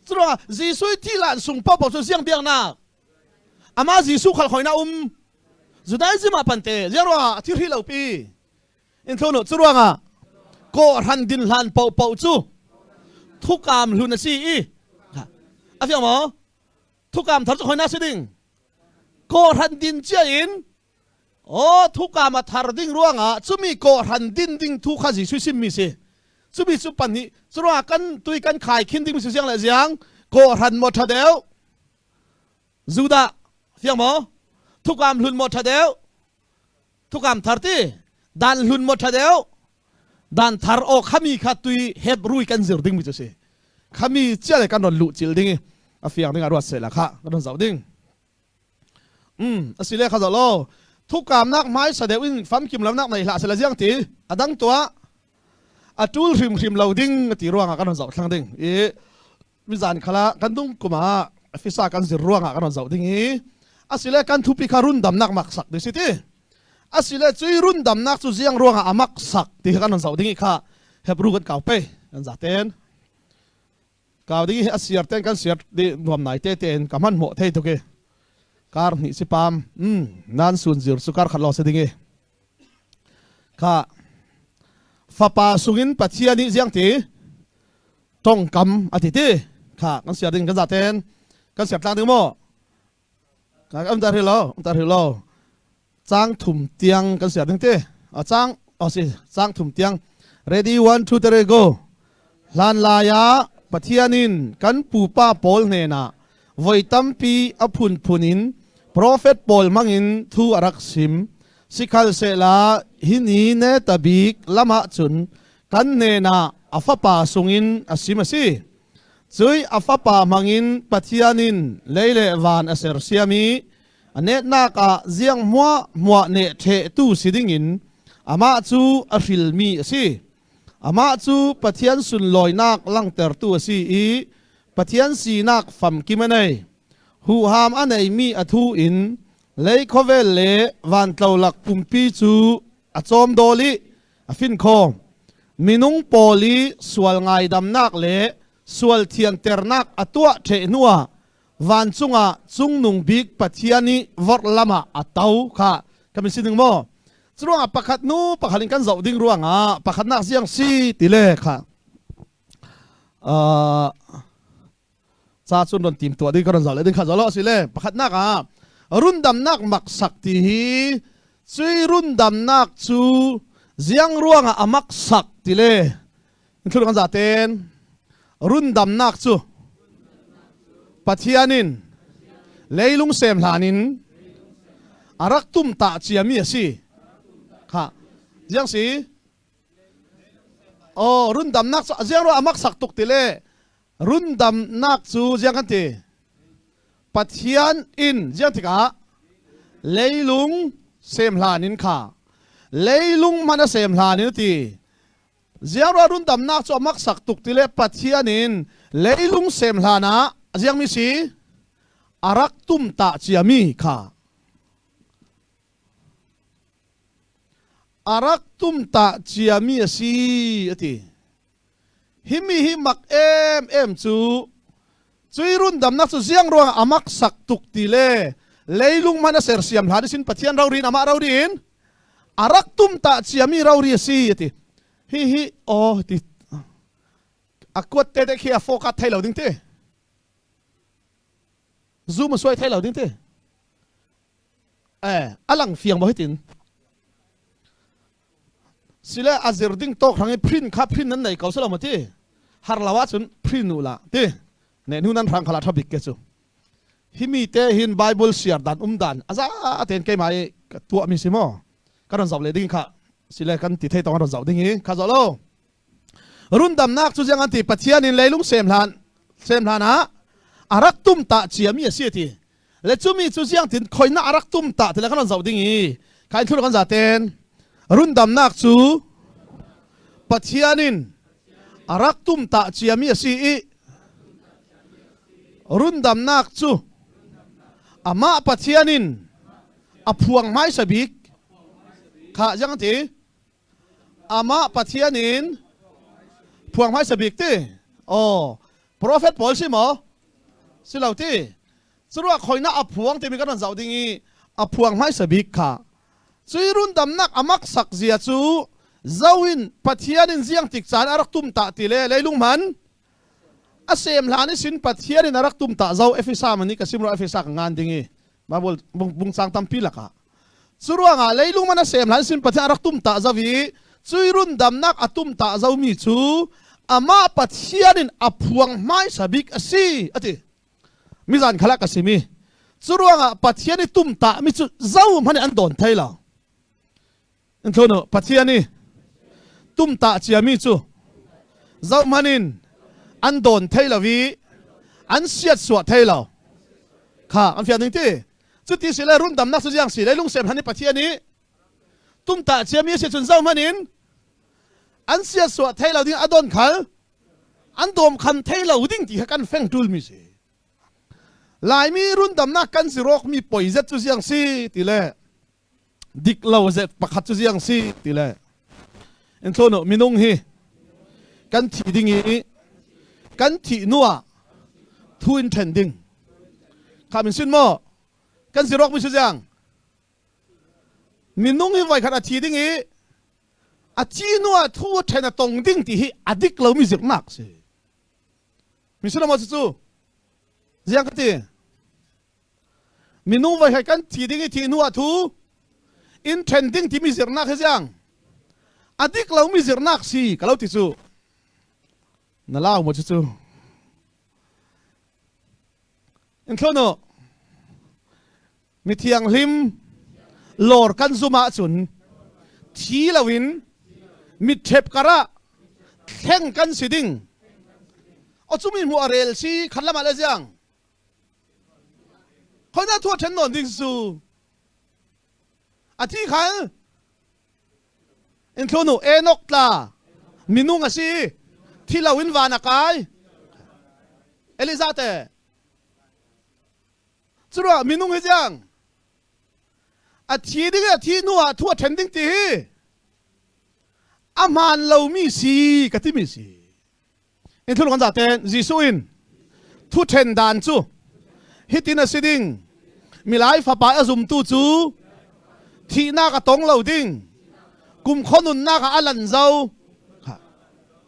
Cu ruangah Jesuh thih hlan sung paohpaoh cu ziang biaknak amah Jesuh khal khoina um Judaism ah pante ziang ruangah a thi hri lo pi in thlun u. Cu ruangah kawhhran din hlan paohpaoh cu thukam hlun a si i a fiang maw? Thukam thar cu khoina si ding? Kawhhran din cia in aw thukam a thar ding ruangah cumi kawhhran din ding thu kha Jesuh simmi si. Cumi cu pan nih curuangah kan tui kan khai khin ding si siang le ziang kawhhran maw ṭha deuh Judah fiang maw thukam hlun maw ṭha deuh thukam thar ti dan hlun maw ṭha deuh dan thar aw khami kha tui Hebrew kan zir ding mi cu si khami cia le kan ron luh cil ding i a fiang ding ah ruat seh la kha kan ron zoh ding asile kha zoh law thukamnak hmaisa deuh in famkim lonak nei hlah sela ziang ti a dang tuah a tul hrimhrim lo ding ti ruangah kan ron zoh thlang ding i mizan khala kan dung kuma fisa kan zir ruangah kan ron zoh ding i asile kan thupi kha rundamnak mak sak di si ti asile cui rundamnak cu ziang ruangah a mak sak ti kha kan ron zoh ding i kha Hebrew kan kau pe kan zaten kau ding hi a siar ten kan siar di nuam nai te tein ka hman hmuh thei tuk i kar hnih si pam nan sun zir su kar khat lo se ding i kha fapa sungin Pathian nih ziang ti tongkam a ti ti kha kan siar ding kan zaten kan siar tlang ding maw kan tar hi lo tar hi lo chang thum tiang kan siar ding ti a chang o si chang thum tiang ready 1 2 3 go hlan lai ah Pathian in kan pupa pawl hnenah voi tampi a phunphun in profet pawl hmangin thu a rak sim sikhalsehla hi ni ne tabik lamah cun kan hnenah a fapa sungin a sim a si cui a fapa hmangin Pathian in lei le van a sersiam i A netnak ah ziang hmuahhmuah neh ṭhehtu si dingin amah cu a hrilmi a si. Amah cu Pathian sunlawinak langhtertu a si i Pathian sinak famkim a nei. Huham a neimi a thu in lei khuavel le vantlo lak pumpi cu a cawmdawl i a fin khawm. Minung pawl i sual ngaidamnak le Sual thianternak a tuah ṭheh hnuah vancung ah cungnung bik Pathian i vorh lam ah a to kha kan min sining maw? Curuangah pakhat nu pakhat in kan zoh ding ruangah pakhatnak siang si ti le kha ca cun ron tim tuah ding ka ron zoh le ding kha zoh lo si le pakhatnak ah rundamnak maksak ti hi cui rundamnak cu ziang ruangah a maksak ti le thul kan zaten rundamnak cu Pathian in leilung sem hlan in a rak tum ta ciami a si kha ziang si Oh, rundamnak cu ziang ruah a maksak tuk ti le rundamnak cu ziang kan ti? Pathian in ziang tikah leilung sem hlan in kha leilung hman a sem hlan in ti ziang ruah rundamnak cu a maksak tuk ti le Pathian in leilung sem hlan ah ziang mi si a rak tum ta ciami kha A rak tumtah ciami a si, a ti. Hi mi hi mak emem cu cui rundamnak cu ziang ruangah a maksak tuk ti le leilung hmanh a sersiam hlan sin Pathian rori in amah rori in a rak tumtah ciami rori a si, a ti. Hi hi aw ti a kuat te te khi a focus thei lo ding ti. Zoom a suai thei lo ding ti. Eh, a lang fiang maw hitin? Sile a zir ding tawk hrang i print kha print nan nei ko selo ma ti? Har lo ahcun print u la ti. Ne nu nan hrang khala tha bik ke cu. Hi mi te hin Bible siar dan um dan aza ten keimah i tuah mi si mo. Kan ron zau le ding kha sile kan ti thei tong ron zau ding hi kha zo lo. Rundamnak cu ziang an ti Pathian in leilung sem hlan sem hlan ah a rak tum ta ciami a si ti. Le cumi cu ziang tin khoina a rak tum ta ti le kan ron zoh ding i kai thul kan zaten rundamnak cu Pathian in a rak tum ta ciami a si i rundamnak cu amah Pathian in a phuang hmaisa bik kha ziang ti amah Pathian in phuang hmaisa bik ti oh prophet pawl si maw si lo ti curuah khoina a phuang timi kan ron zoh ding i a phuang hmaisa bik kha cui rundamnak a maksak zia cu zo in Pathian in ziang tik caan a rak tum ta ti le leilung man a sem hlan i sin Pathian in a rak tum ta zo Efesa mani ka simro Efesa ka ngan ding i Bible bungcang tampi lakah cu ruangah leilung man a sem hlan sin Pathian a rak tum ta zo i cui rundamnak a tum ta zomi cu amah Pathian in a phuang hmaisa bik a si a ti mizan khala ka simi cu ruangah Pathian i tum ta mi cu zo hmanh an dawn thei lo in thlono Pathian i tum ta ciami cu zo hmanh in an dawn thei lo i an siat suah thei lo kha an fian ding ti cuti si le rundamnak cu ziang si le lungsem han i Pathian i tumtah ciami a si cun zo hmanh in an siat suah thei lo ding a don khal an dawm khan thei lo ding ti kha kan feng tul mi si Laimi rundamnak kan si rawk mi poi zet cu ziang si ti le dik lo zet pakhat cu ziang si ti le in thlono minung hi kan thi ding i kan thih nu ah thu in then ding kha min sin maw kan si rawk mi si ziang minung hi voi khat a thi ding i a thi nu ah thu then a tong ding ti hi a dik lomi zirhnak si mi sin maw cu ziang ka ti Minung voi he kan thi ding i thi hnu ah thu in ṭhen ding timi zirnak hi ziang a dik lomi zirnak si ka lo ti cu na lau maw cucu in thlono mi thianghlim lawr kan zum ahcun thi loin mitṭhep karah thleng kan si ding o cumi hmu a rel si khat lam ah le ziang Khoi na thua ṭhen nawn ding cu a thi khal in thlunu Enoch tla minung a si thi lo in van a kai Eliza te curuah minung hi jiang a thi ding a thi hnu ah thua ṭhen ding ti hi a hmaan lomi si ka timi si. In thul kan zaten Jesuh in thu then dan cu hitin a si ding milai fapa a zumtu cu thihnak a tong lo ding kum kho nunnak ah a lan zo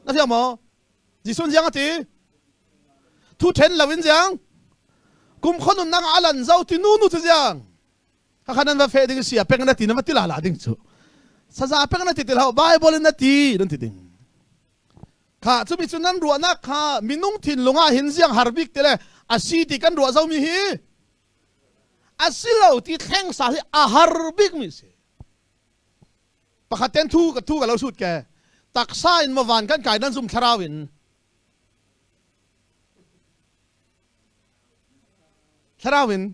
na thiam maw Jesuh ziang a ti thu then lo in ziang kum kho nunnak ah a lan zo ti nu nu cu ziang Khakha nan va feh ding si a peng na ti na va ti la la ding cu saza peng na ti ti lo Bible in na ti nan ti ding kha cumi cu nan ruahnak kha minung thinlung ah hin ziang har bik te le a si ti kan ruah zomi hi a si lo ti thleng sa hi a har bik mi si pakhat ten thu ka thu ka lo sut ke taksa in mavan kan kai nan zum thlarau in thlarau in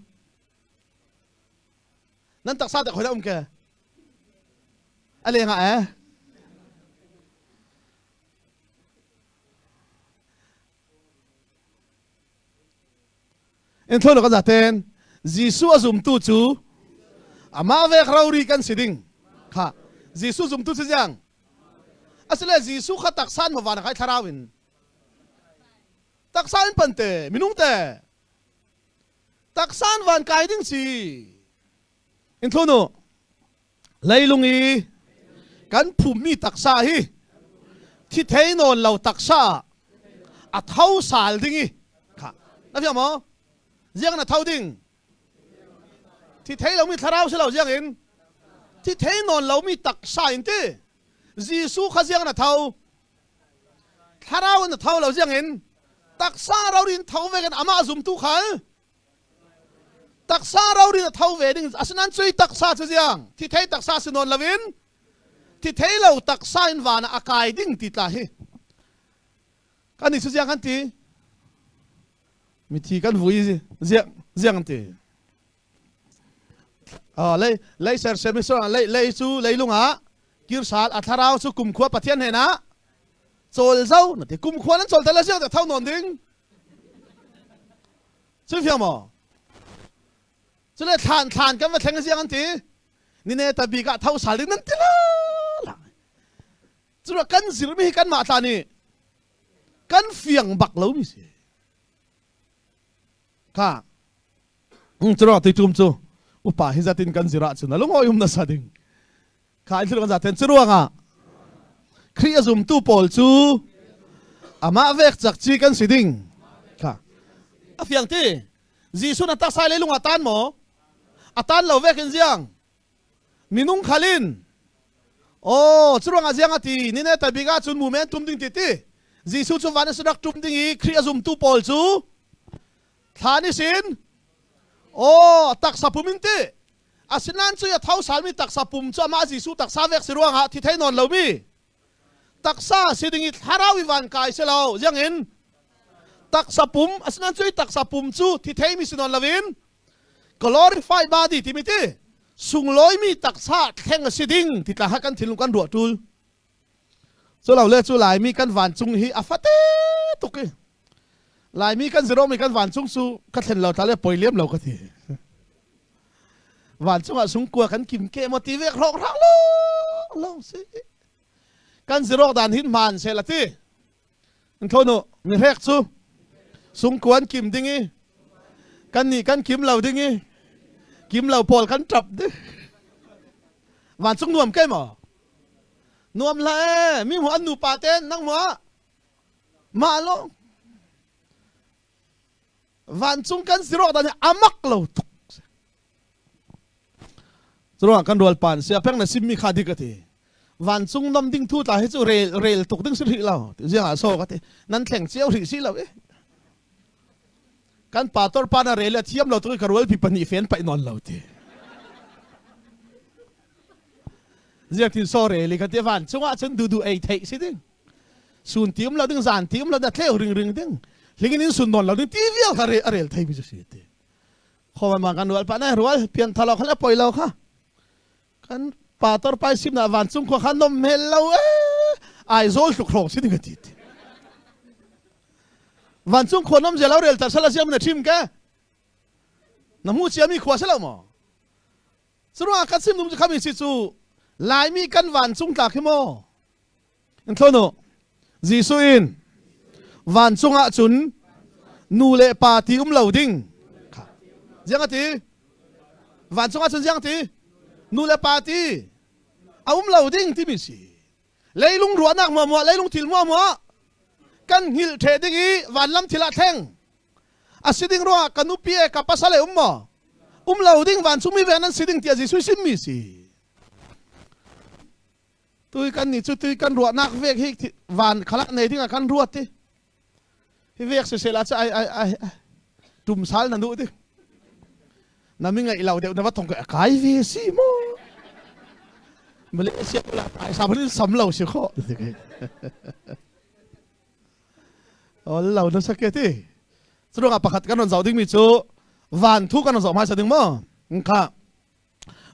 Nan taksa te khoi um ke? A leng ah eh? In thlo ka zaten Jesuh a zumtu cu amah vek rori kan si ding kha Jesuh zumtu cu ziang asile Jesuh kha taksan ma van kai thlarau in taksa in pante minung te taksan van kai ding si in thunu leilung i kan phummi taksa hi thi thei nawn lo taksa a tho sal ding i kha na fiang maw ziang na tho ding thi thei lomi thlarau si lo ziang in thi thei nawn lomi taksa in ti Jesuh kha ziang na tho Thlarau in a tho lo ziang in taksa rorin tho ve kan amah zumtu khal taksa rorin a tho ve ding asinain cui taksa cu ziang thi thei taksa si nawn loin thi thei lo taksa in van ah a kai ding ti tla hi kan ni cu ziang kan ti mithi kan vui ziang ziang ti lei lei sersiam i lei lei cu leilung ah kirsal a thlarau cu kumkhua Pathian hnen ah cawl zo na ti kumkhua nan cawl tel siang tho nawn ding cu fiang maw cu le thlan thlan kan va thleng siang an ti nine ta bik ah tho sal ding nan ti la la cu kan zirmi hi kan mah tla nih kan fiang bak lo mi si Kha curuang tuitum cu upa hi zatin kan zir ahcun a lungawi um nasa ding. Kha in thil kan zaten curuangah Khrih a zumtu pawl cu amah vek cak ci kan si ding. Kha a fiang ti. Jesuh na taksa le lung a tan maw? A tan lo vek in ziang. Minung khalin Oh, curuangah ziang a ti nine ta bik ahcun mu men tum ding ti ti. Jesuh cu van in rak tum ding i Khrih a zumtu pawl cu thlan i sin oh taksa pum in ti asinain cu a tho salmi taksa pum cu amah Jesuh taksa vek si ruangah thi thei nawn lomi taksa si ding i thlarau i van kai si lo ziang in taksa pum asinain cu taksa pum cu thi theimi si nawn loin glorify body timi ti sunglawimi taksa thleng a si ding ti tla kan thinlung kan ruah tul cu lo le cu laimi kan vancung hi a fate tuk i laimi kan ziromi kan vancung cu ka thlen lo tla le poi liam lo ka ti vancung ah sungkua kan kim ke mo ti vek hrok hrang lo lo si kan zirok dan hin man se la ti Thonu mihrek cu sungkuan kim ding i kan nih kan kim lo ding i kim lo pawl kan ṭap ding. Vancung nuam ke maw? Nuam hlah ee mi hmu an nupa ten nang hmu ah mah lo vancung kan sirok dan hi amak lo tuk. Curuangah kan rual pan sia peng na simmi kha dik a ti. Vancung nom ding thu tla hi cu rel rel tuk ding si rih lo. Ziang ah so ka ti. Nan thleng cio rih si lo eh. Kan pastor pa na rel a thiam lo tuk i ka rual pi pahnih fen paih nawn lo ti. Ziang tin so rel i ka ti vancung ah cun dudu ei theih si ding. Sun ti um lo ding zan ti um lo da tleu ring ring ding. Hlingin in sun nawn lo ding ti vial kha re a rel thei mi cu si ti. Khaw ma kan rual pa na rual pian thalo kha le poi lo kha kan pator pai sim na vancung khua kha nom hmel lo e ai zol tluk hrong si ding ti vancung khua nom zelo rel tar sala siam na thim ke na mu chia mi khua se lo mo churuang kan sim num chu khami si chu laimi kan vancung tla khi mo in thlono Jesuh in. Vancung ah cun nu le pa ti um lo ding. Ziang a ti? Vancung ah cun ziang ti? Nu le pa ti a um lo ding timi si. Leilung ruahnak muahmuah, leilung thil muahmuah kan hngilh ṭhe ding i vanlam thil ah thleng. A si ding ruangah ka nupi e ka pasal e um maw? Um lo ding vancungmi ve nan si ding tiah Jesuh simmi si. Tui kan nih cu tui kan ruahnak vek hi van khalak nei ding ah kan ruat ti. Hi vek siseh la cu ai ai ai tum sal na duh ti. Na mi ngaih lo deuh na va thong ka kai ve si mo. Malaysia la ai sa phan sam lo si kho. Ol lo na sake ti. Cu ah pakhat kan ron zoh ding mi cu van thu kan ron zoh hmaisa ding mo. Kha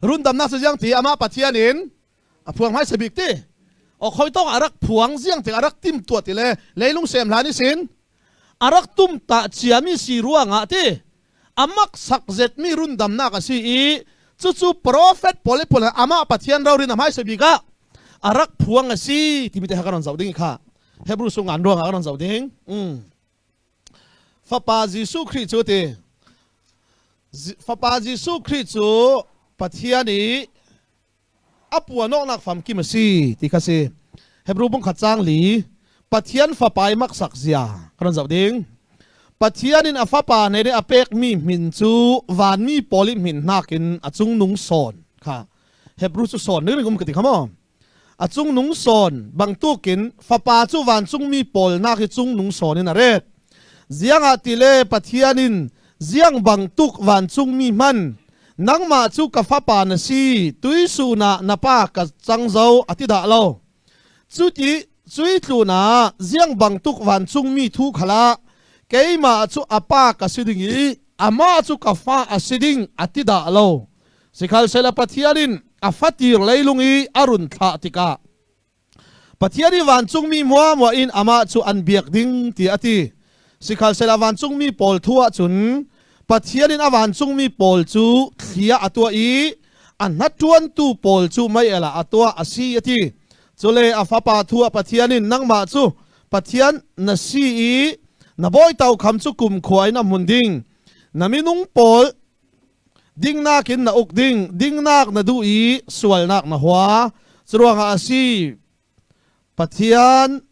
rundamnak cu ziang ti amah Pathian in a phuang hmaisa bik ti o khoi tong a rak phuang ziang ti a rak tim tua ti le leilung sem hlan i sin a rak tum ta ciami si ruangah ti amak sak zetmi rundamnak a si i cucu profet pawl pawl amah Pathian rorin a hmaisa bik ah a rak phuang a si timi te kha kan zoh ding kha Hebrew sung an ruangah kan zoh ding Fapa Jesuh Khrih cu ti Fapa Jesuh Khrih cu Pathian i a puanawknak famkim a si ti kha si. Hebrew bung khat cang li Pathian Fapa i maksak zia kan zoh ding. Pathian in a Fapa ne a pekmi min cu vanmi pawl i min nakin a cungnung sawn kha Hebrew cu sawn ning um ka ti kha maw? A cungnung sawn bangtukin fapa cu vancungmi pawl nak hi cungnung sawn in a ret. Ziangah ti le Pathian in ziang bangtuk vancungmi hman nangmah cu ka fapa na si tuisun ah na pa ka cang zo a ti dah lo. Cuti cui tlun ah ziang bangtuk vancungmi thu khala keimah cu a pa ka si ding i amah cu ka fa a si ding a ti dah lo. Sikhalsehla Pathian in a fatir leilung i a run thlah tikah Pathian i vancungmi muahmuah in amah cu an biak ding tiah a ti. Sikhalsehla vancungmi pawl thu ahcun Pathian in a vancungmi pawl cu thli ah a tuah i a hnaṭuantu pawl cu mei-el ah a tuah a si a ti. Cule a fapa thu ah Pathian in nangmah cu Pathian na si i na bawi tokham cu kumkhua in a hmun ding. Na minung pawl Dingnak in na uk ding, dingnak na duh i sualnak na hua. Curuangah a si, Pathian,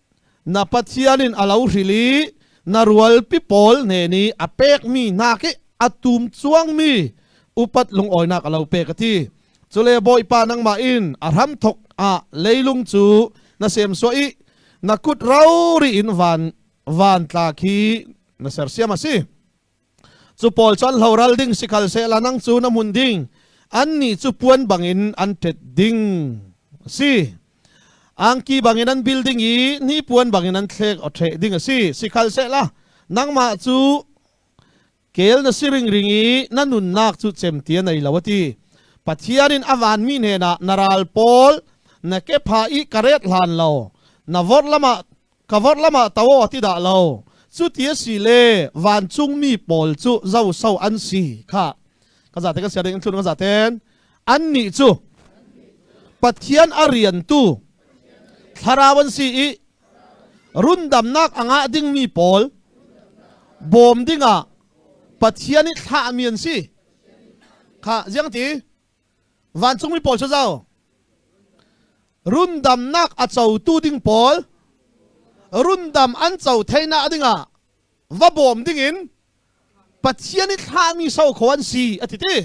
na Pathian in a lo hril i na rualpi pawl hnen i a pekmi hna khi a tum cuangmi upat lungawinak a lo pek a ti. Cule Bawipa nangmah in a hramthok ah leilung cu na semsuah i na kut rori in van van tla khi na sersiam a si. Cu pawl cu an hloral ding sikal sehla nang cu na hmun ding. Annih cu puan bangin an ṭet ding a si. Angki bangin an bil ding i hnipuan bangin an thlek aw ṭheh ding a si. Sikal sehla nangmah cu kel na si ringring i na nunnak cu cemti a nei lo a ti. Pathian in a vanmi hnenah na ral pawl na kepha i ka ret hlan lo na vorh lamah ka vorh lamah to a ti dah lo cuti a si le vancungmi pawl cu zoso an si kha ka zate kan sia ding thlun ka zaten annih cu Pathian a riantu thlarau an si i rundamnak a ngah dingmi pawl bawm dingah Pathian i thlahmi an si kha ziang ti vancungmi pawl cu zo rundamnak a cotu ding pawl rundam an co theihnak dingah va bawm dingin Pathian i thlahmi so kho an si a ti ti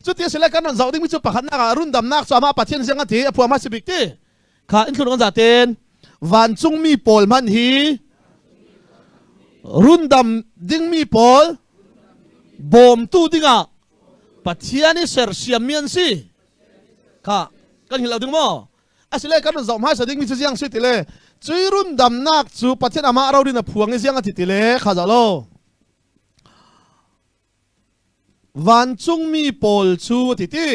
cuti a si le kan ron zoh dingmi cu pakhatnak ah rundamnak cu amah Pathian ziang a ti a phuam a si bik ti kha in thlun kan zaten vancungmi pawl hmanh hi rundam dingmi pawl bawmtu dingah Pathian i sersiammi an si kha kan hil lo ding maw asile kan zoh hmaisa dingmi cu ziang si ti le cui rundamnak cu Pathian amah rorin a phuang i ziang a ti ti le kha zoh lo vancungmi pawl cu a ti ti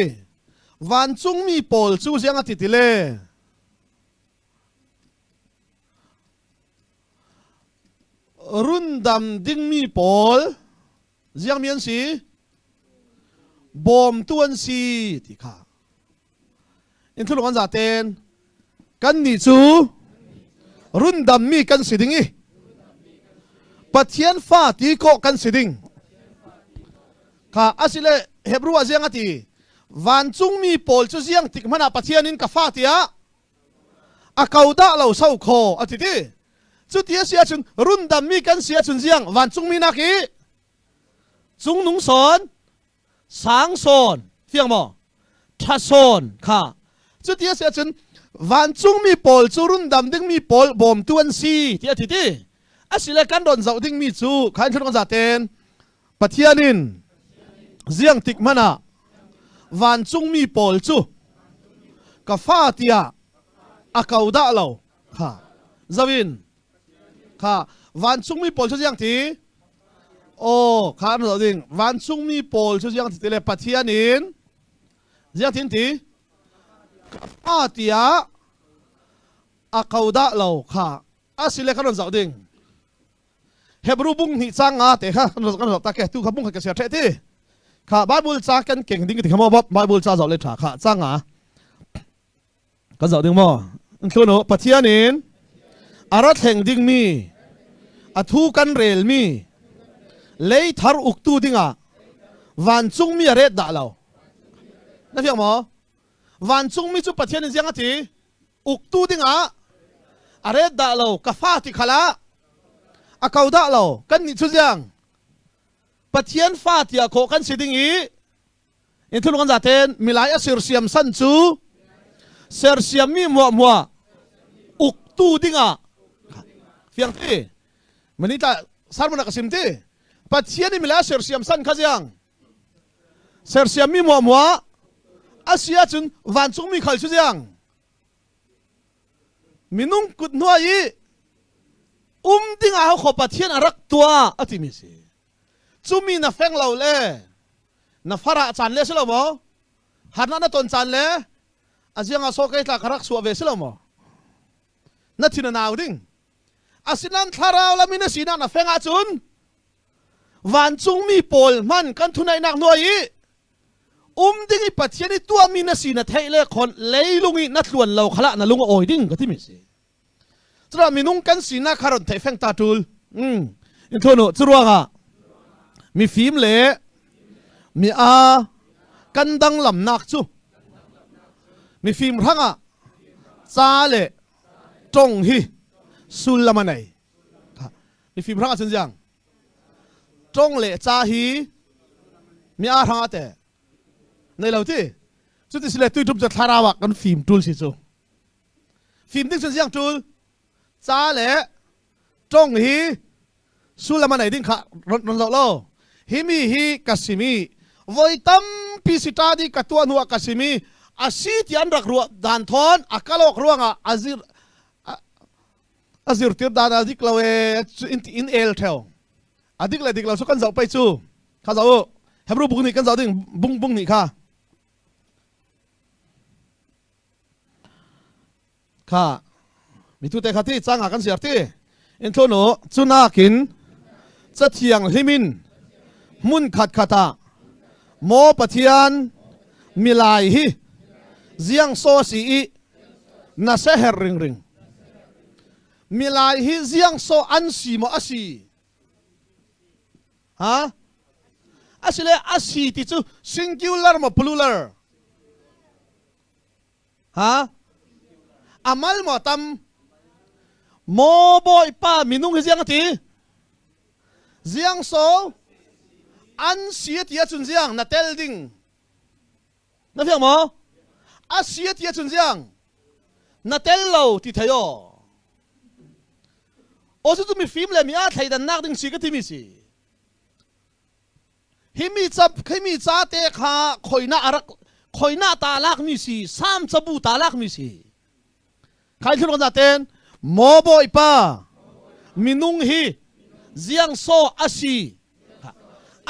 vancungmi pawl cu ziang a ti ti le rundam dingmi pawl Ziangmi an si? Bawmtu an si ti kha. In thulung an zaten kan nih cu rundammi kan si ding i. Pathian fa ti kawh kan si ding. Kha asile Hebrew ah ziang a ti? Vancungmi pawl cu ziang tik hmanh ah Pathian in ka fa tiah a ko dah lo so khaw a ti ti. Cuti a si ahcun rundammi kan si ahcun ziang vancungmi nak i cungnung sawn sang sawn fiang maw ṭha sawn kha cuti a si ahcun vancungmi pawl cu rundam dingmi pawl bawmtu an si ti a ti ti asile kan ron zoh dingmi cu khan thun za ten Pathian in ziang tik hmanh ah vancungmi pawl cu ka fa tiah a ko dah lo kha zawin Kha vancungmi pawl cu ziang ti? Aw, kha an zoh ding. Vancungmi pawl cu ziang ti ti le Pathian in ziang tin ti? Ka tiah a ko dah lo kha asile kan ron zoh ding. Hebrew bung hnih cang nga te kha kan zoh ta ke tu kha bung kha ka sia the ti. Kha Bible ca kan keng ding ti kha mo Bible ca zoh le tha kha cang nga. Kan zoh ding maw? Thlun u, Pathian in a ra thleng dingmi a thu kan relmi leithar uktu dingah vancungmi a ret dah lo. Na fiang maw? Vancungmi cu Pathian in ziang a ti? Uktu dingah a ret dah lo. Ka fa ti khal ah a ko dah lo. Kan nih cu ziang? Pathian fa tiah khawh kan si ding i In thulung an zaten milai a sersiam san cu sersiammi muahmuah uktu dingah fiang ti mani ta sermon ka sim ti Pathian i milai a sersiam san kha ziang sersiammi muahmuah a si ahcun vancungmi khal cu ziang minung kut hnuai i um dingah kho Pathian a rak tuah a timi si Cumi na feng lo le na farah caan le si lo maw? Harnak na ton caan le a ziang ah sawkei tla ka rak suah ve si lo maw? Na thin a nau ding. Asinain thlarau lam in a sinak na feng ahcun vancungmi pawl hman kan thunaihnak hnuai i um ding i Pathian i tuahmi na si na theih le khon leilung i na tluan lo khala na lung a awi ding ka timi si. Cura minung kan sinak kha ron theih feng ta tul. In thunu curuangah mifim le mi a kan danglamnak cu mifim hrangah ca le tong hi sullam a nei. Mifim hrangah cun ziang tong le ca hi mi a hrangah te nei lo ti. Cuti sile tuitum cu thlarau ah kan fim tul si cu. Fim ding cun ziang ṭul ca le ṭong hi sullam a nei ding kha ron zoh lo. Hi mi hi ka simi voi tampi si ṭa di ka tuah hnu ah ka simi a si ti an rak ruah dan thawn a kalawk ruangah a zir a zirtir dan a dik lo e in el theo a dik le dik lo cu kan zoh pei cu kha zoh u Hebrew bung nih kan zoh ding bung bung nih kha Kha mitu te kha ti cang ah kan siar ti in thlun u cunakin cathiang hlim in hmun khat khat ah maw Pathian milai hi ziang saw si i na seher ringring milai hi ziang saw an si maw a si Ha? Asile asi ti cu singular maw plural? Ha? Amal maw tam? Maw bawipa minung hi ziang ati? Ziang so? An si ati ahcun ziang na tel ding. Na fiang maw? A si a ti ahcun ziang na tel lo ti thei aw. Aw cu mifim le mi aa thleidannak ding si ka timi si. Hi mi ca hi mi ca te kha khoina arak khoina ta lak mi si sam cabu ta lak mi si. Khai thil za ten maw bawipa minung hi ziang so asi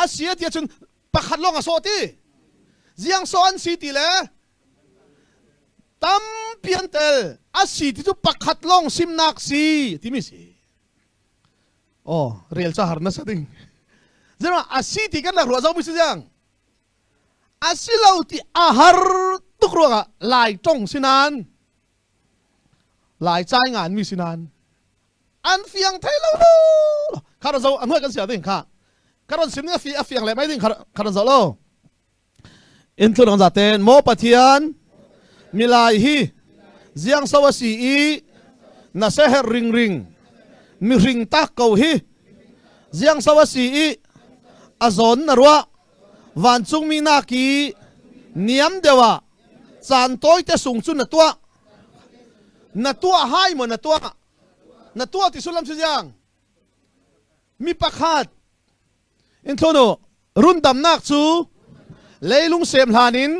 asi a ti ahcun pakhat lawng a sawh ti ziang sawh an si ti le tampi an tel a si ti cu pakhat lawng simnak si timi si oh rel ca har na sa ding zero a si ti kan rak ruah zo mi si ziang a si lo ti a har tuk ruangah lai tong sinan lai chai ngan mi sinan an fiang thei lo lo. Kha zo a hnuai kan sia ding kha. Ka ron sim ning a fiang le mai ding kha ron zo lo. In thlu dang zaten maw Pathian milai hi ziang so a si i na seher ringring mihring tak ko hi ziang so a si i a zawn na ruah vancungmi nak i niam deuh ah caan tawite sung cu na tuah na tuah hai maw na tuah na tuah ti sullam si ziang mi pakhat In thlun u, rundamnak cu leilung sem hlan in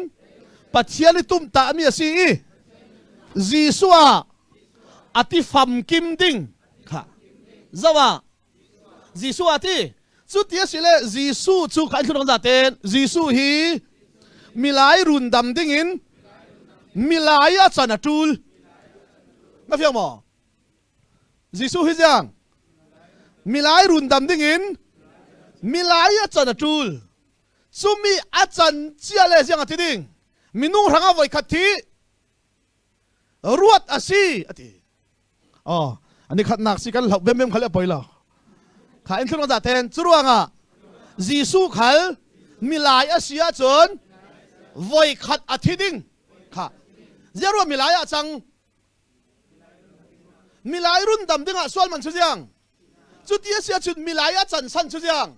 Pathian i tumtahmi a si i Jesuh ah a ti famkim ding kha zoh ah Jesuh ah ti cu ti a si le Jesuh cu kha in thlun zaten Jesuh hi milai rundam ding in milai a can a ṭul na fiang maw Jesuh hi ziang milai rundam dingin milai a can a ṭul. Cumi a can cia le ziang a ti ding minung hrangah voikhat thi ruat a si a ti. Oh, ani khatnak si kan hloh bem bem khal poi lo. Kha in thlung za ten curuangah Jesuh khal milai a si ahcun voikhat a thi ding. Kha ziarua milai ah cang Milai rundam dingah sual man cu ziang? Cuti a si ahcun milai a can san cu ziang?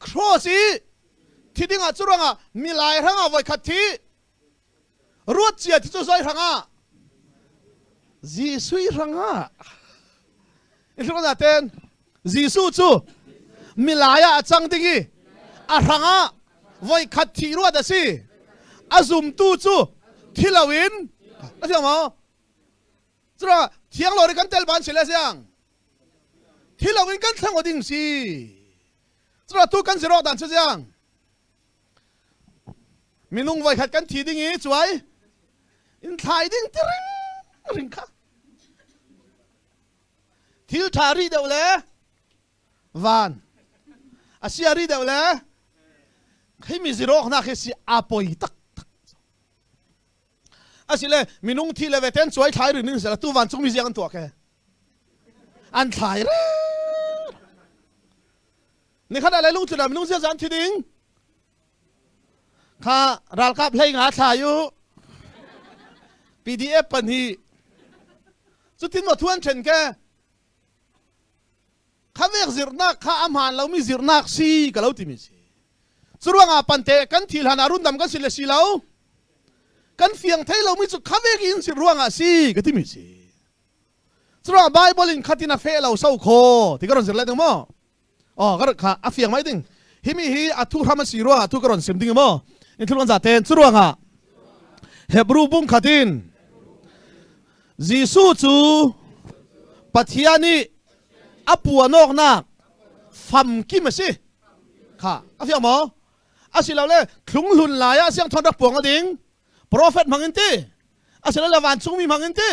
Cross i thi dingah cu ruangah milai hrangah voikhat thi ruat cia thi cu zoi hrangah Jesuh hrangah in ten Jesuh cu milai ah a cang ding i a hrangah voikhat thi ruat a si a zumtu cu thi loin a si maw cura thiang lo kan tel ban si le siang thi loin kan thleng ding si cura tu kan zero dan chu siang minung voikhat kan thi ding i chuai in thlai ding tiring ring kha thil ṭha ri deuh le van a sia ri deuh le khi mi zirok nak hi si a poi tak tak asile minung thi le ve ten chuai thlai rin in tu van chung mi ziang an tuah ke an thlai re ni khat lai lung tlun minung zia zan thi ding Kha ralkap hlei nga thla yu PDF pan hi cutin maw thuan ṭhen ke kha vek zirnak kha a hmaan lomi zirnak si ka lo timi si curuangah pante kan thil han ah rundam kan si le si lo kan fiang thei lomi cu kha vek in si ruangah si ka timi si curuangah Bible in khatin a fe lo so kho ti ka ron zir le ding maw Oh, ka kha a fiang mai ding. Hi mi hi a thu hram a si ruangah thu ka ron sim ding maw? In thil za ten cu ruangah Hebrew bung khatin Jesuh cu Pathian nih a puanawknak famkim a si. Kha a fiang maw? Asilole thlunghlun lai ah siang thon rak puang a ding. Prophet hmang in ti. Asilole vancungmi hmang in ti.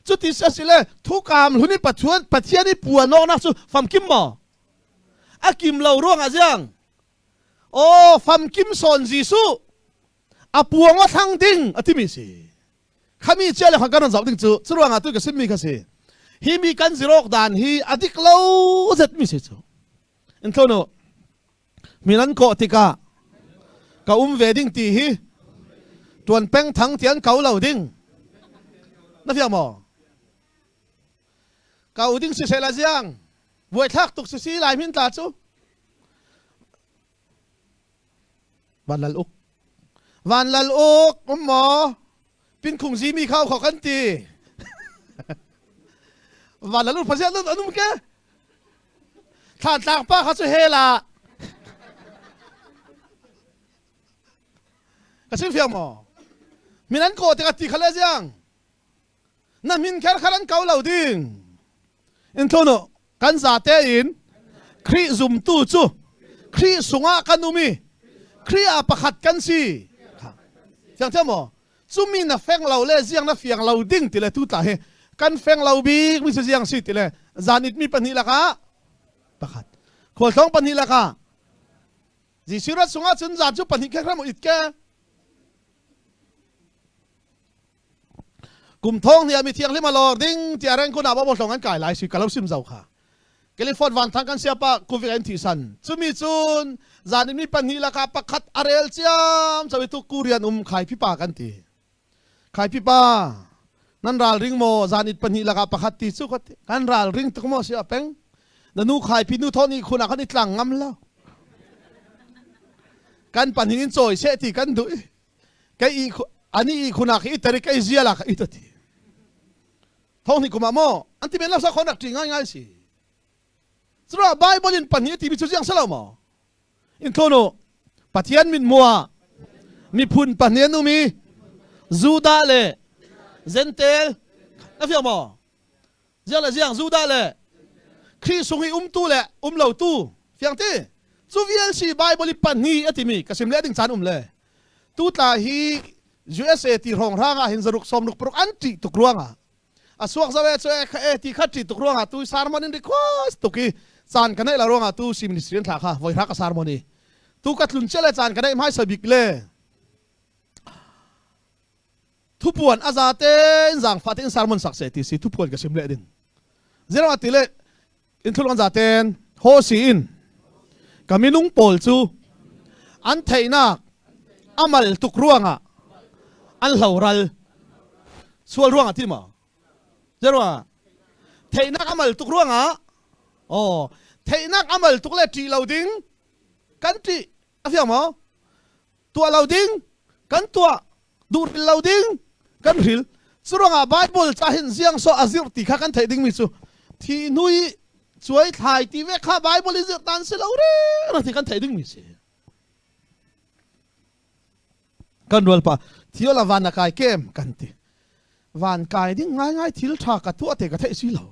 Cuti a si le thukam hlun i Pathian Pathian i puanawknak cu famkim maw? A kim lo ruangah ziang? Aw famkim sawn Jesuh a puang a thlang ding a timi si. Khami cia le kan ron zoh ding cu cu ruangah tu ka simmi kha si. Hi mi kan zirok dan hi a dik lo zet mi si cu. In thlono min an kawh tikah ka um ve ding ti hi tuan peng thang tian ko lo ding na fiang maw ka u ding si sela ziang buai thlak tuk si si lai min tla cu van lal uk van lal uk um maw pin khung zi mi khau kho kan ti van lal uk pasian anum ke Thlantlang pa kha cu hell ah ka chim fiang maw? Min an kawh tikah ti kha le ziang na min kher kha an ko lo ding in thlun u kan zate in Khrih zumtu cu Khrih sungah kan um i Khrih ah pakhat kan si thiang thiam maw cumi na feng lo le ziang na fiang lo ding ti le tu tla hi kan feng lo bik mi si ziang si ti le zan it mi pahnih lakah pakhat khualtlawng pahnih lakah Jesuh rat sungah cun zan cu pahnih khe it ke kum thong ni mi thianghlim a lor ding ti a reng kun ah bo hlong an kai lai si kalo sim zau kha. California vanthang kan siapa kuvik in thisan. Cumi cun zan in mi pahnih lakah pakhat a rel ciam cawi tu Korean um khai pipa kan ti. Khai pipa nan ral ring maw zan it pahnih lakah pakhat ti cu kan ral ring tuk maw si a peng. Na nu khai pi nu thon i khun ah kan i tlang ngam lo. Kan pahnih in cawi seh ti kan duh i kai i ani i khun ah khi i tarik kai zial ah i ti. Thong ni kum ah maw an ti men lo sa khon rak ṭi ngaingai si. Cura Bible in pahnih ti mi cu ziang selo maw? In thonu Pathian min mua miphun pahnih an um i Judah le Gentel na fiang maw? Ziang le ziang Judah le Khrih sung i umtu le um lo tu fiang ti? Cu vial si Bible i pahnih a timi ka sim le ding caan um le tu tla hi USA ti hrawng hrang ah hin zaruk sawmruk paruk an ṭih tuk ruangah a suak zo e cu e kha e ti kha ṭih tuk ruangah tu sermon in request tuk i caan ka neih lo ruangah tu si ministry an thla kha voi hra ka sermon i tu ka tlun cia le caan ka neih hmaisa bik le thupuan a za tein zaangfah tein sermon sak se ti si thupuan ka sim le ding zero ti le in thulung za ten ho si in ka minung pawl cu an theihnak amal tuk ruangah an hloral sual ruangah ti ma zero theihnak amal tuk ruangah oh theihnak amal tuk le ṭih lo ding kan ṭih a fiang maw tuah lo ding kan tuah duh hril lo ding kan hril curuangah Bible ca hin ziang so a zirh ti kha kan theih dingmi cu thi hnui cuai thlai ti ve kha Bible i zirh tan si lo re ti kan theih dingmi si kan rual pa thiola van a kai kem kan ti van kai ding ngai ngai thil tha ka tuah te ka theih si lo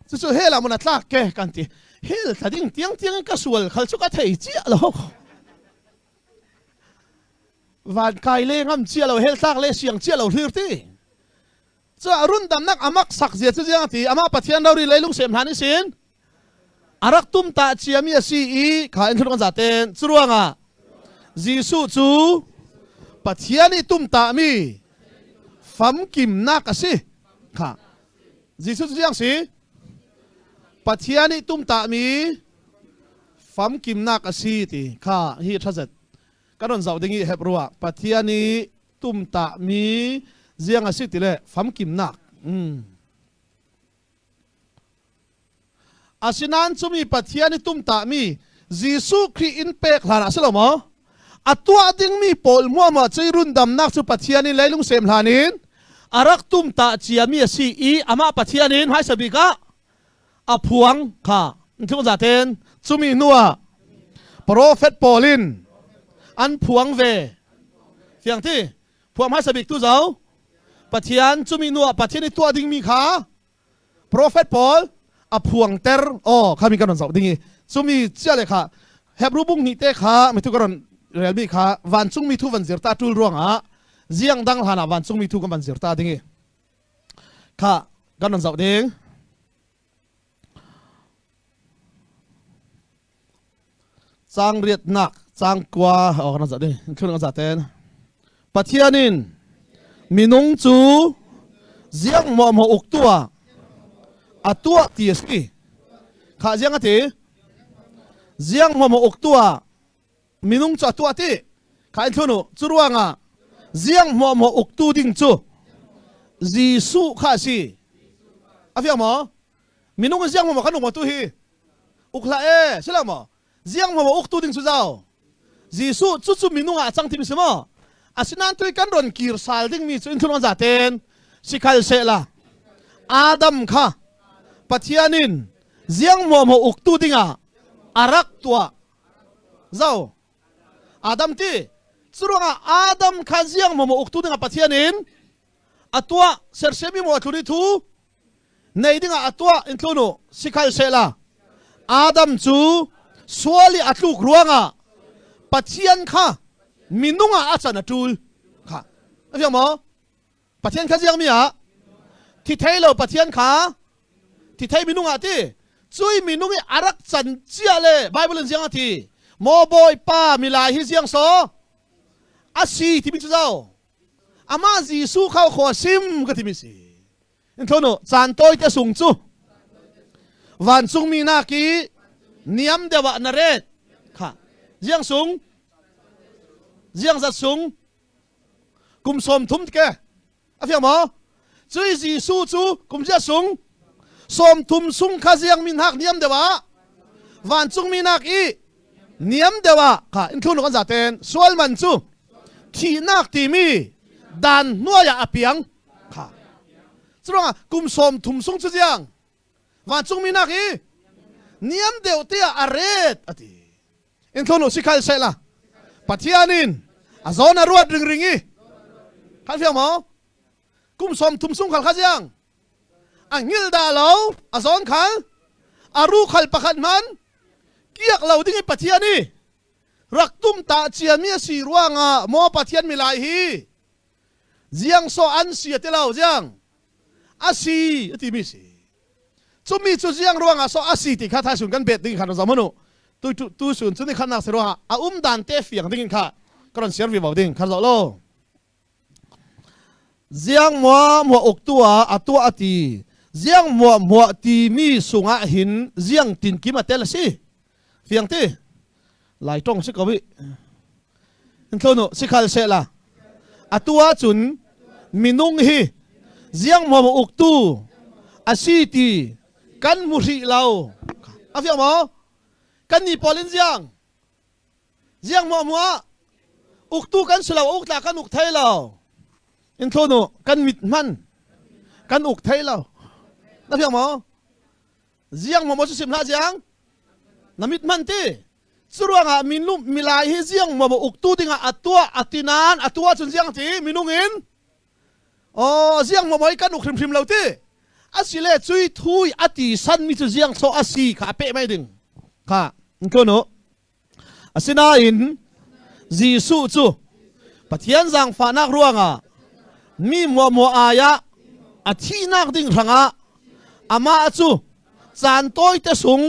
Cucu hell ah mun a tlak ke kan ti. Hell thla ding tiang tiang in ka sual khal cu ka thei cia lo. Van kai le ngam cia lo hell tlak le siang cia lo hlir ti. Cu rundamnak amak sak zia cu ziang ti ama Pathian rori leilung sem hlan isin arak tum ta ciami a si i kha in thulung zaten curuangah Jesuh cu Pathian i tum ta mi famkimnak a si kha Jesuh cu ziang si? Pathian nih tumtahmi famkimnak a si ti kha hi ṭhazet kan ron zoh ding i Hebrew ah Pathian nih tumtahmi ziang a si ti le famkimnak. Mm. Asinain cumi Pathian i tumtahmi Jesuh Khrih in pek hlan ah si lo maw? A tuah dingmi pawl hmuahmuah cu i rundamnak cu Pathian in leilung sem hlan in a rak tumtah ciami a si i amah Pathian in hmaisa bik ah a phuang kha thung zaten cumi hnuah profet pawl in an phuang ve fiang ti phuang hmaisa bik tu zo Pathian cumi hnuah Pathian i tuah dingmi kha Prophet pawl a phuangter aw kha mi kan ron zoh ding i cumi cia le kha Hebrew bung nih te kha mitu ka ron relmi kha vancungmi thu van zir ta tul ruangah ziang dang hlan ah vancungmi thu kan van zir ta ding i kha kan ron zoh ding Caang riatnak, caang kua awk na zat ding. Thlun ka zaten. Pathian in minung cu ziang maw maw uk tuah a tuah ti a si. Kha ziang a ti? Ziang maw maw uk tuah minung cu a tuah ti. Kha in thlun u. Cu ruangah ziang maw maw uktu ding cu Jesuh kha a si. A fiang maw? Minung in ziang maw maw kan uk maw tu hi? Uk hlah e, si lo maw? Ziang maw uktu ding cu zau. Jesuh cu cu minung ah cang timi si maw? Asinain tui kan ron kir sal dingmi cu in thulung zaten sikhal sehla. Adam kha Pathian in ziang maw maw uktu dingah a rak tuah. Zo. Adam ti. Curuangah Adam kha ziang maw maw uktu dingah Pathian in a tuah sersiami maw a tlun i thu nei dingah a tuah in tlun u sikhal sehla Adam cu sual i a tluk ruangah Pathian kha minung ah a can a ṭul kha a fiang maw Pathian kha ziang mi ah thi thei lo Pathian kha thi thei minung ah ti cui minung i a rak can cia le Bible in ziang a ti maw bawipa milai hi ziang so a si timi cu zo amah Jesuh kha khaw sim ka timi si. In thonu caan tawi te sung cu vancungmi nak i niam deuh ah na ret kha ziang sung ziang zat sung kum 30 ke a fiang maw cui Jesuh cu kum zia sung 30 sung kha ziang min hak niam deuh ah vancungmi nak i niam deuh ah kha in thlun kan zaten sual man cu thihnak timi dan hnuai ah a piang kha curuangah kum 30 sung cu ziang vancungmi nak i niam deuh tiah a ret ati in thlun u sikhal sehla Pathian in a zawn a ruat ringring i khal fiang maw kum 30 sung khal kha ziang a hngil dah lo a zawn khal a ru khal pakhat man kiak lo ding i Pathian i rak tum ta ciami a si ruangah maw Pathian milai hi ziang so an si a ti lo ziang a si a timi si cumi cu ziang ruangah so a si ti kha thaisun kan bet ding khan zam hanu tu tu sun cu ni khan nak se ruangah a um dan te fiang ding in kha ka ron share vi bo ding khan zo lo ziang mua mua uk tu a atua ati ziang mua mua ti mi sungah hin ziang tin kim a tel si fiang ti lai tong si ko bi in thlonu sikhal se la atu ahcun minung hi ziang maw uktu a si ti kan hmu hrih lo a fiang maw kan ni pawl in ziang ziang maw hmuah uktu kan si lo uk tla kan uk thei lo in thlonu kan mit hman kan uk thei lo na fiang maw Ziang maw cu sim hlah ziang na mit man ti curuangah minung milai hi ziang maw uktu dingah a tuah a ti nain a tuah cun ziang ti minung in oh ziang maw kan uk hrimhrim lo ti asile cui thui a ti san mi cu ziang so a si kha a peh mai ding kha nkonu Asinain Jesuh cu Pathian zaangfahnak ruangah mi muahmuah ai ah a thihnak ding hrangah amah cu caan tawite sung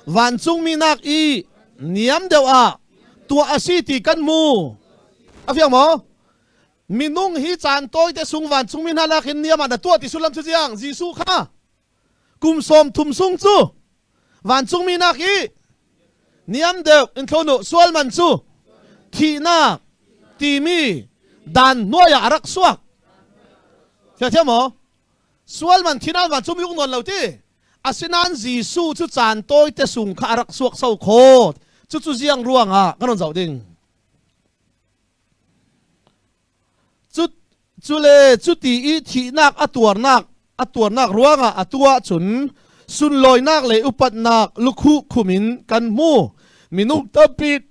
vancungmi nak i niam deuh ah tuah a si ti kan hmu. A fiang maw? Minung hi caan tawite sung vancungmi hna nakin niam ah na tuah ti sullam cu ziang Jesuh kha kum 30 sung cu vancungmi nak i niam deuh in thlonu sual man cu thihnak timi dan hnuai ah a rak suak thiam maw sual man thinan vancungmi uk nawn lo ti asinain Jesuh cu caan tawi te sung kha a rak suak so kho cucu ziang ruangah kan ron zoh ding Cu cule cuti i thihnak a tuarnak a tuarnak ruangah atu ahcun sunlawinak le upatnak lukhuh khum in kan hmu. Minung tampi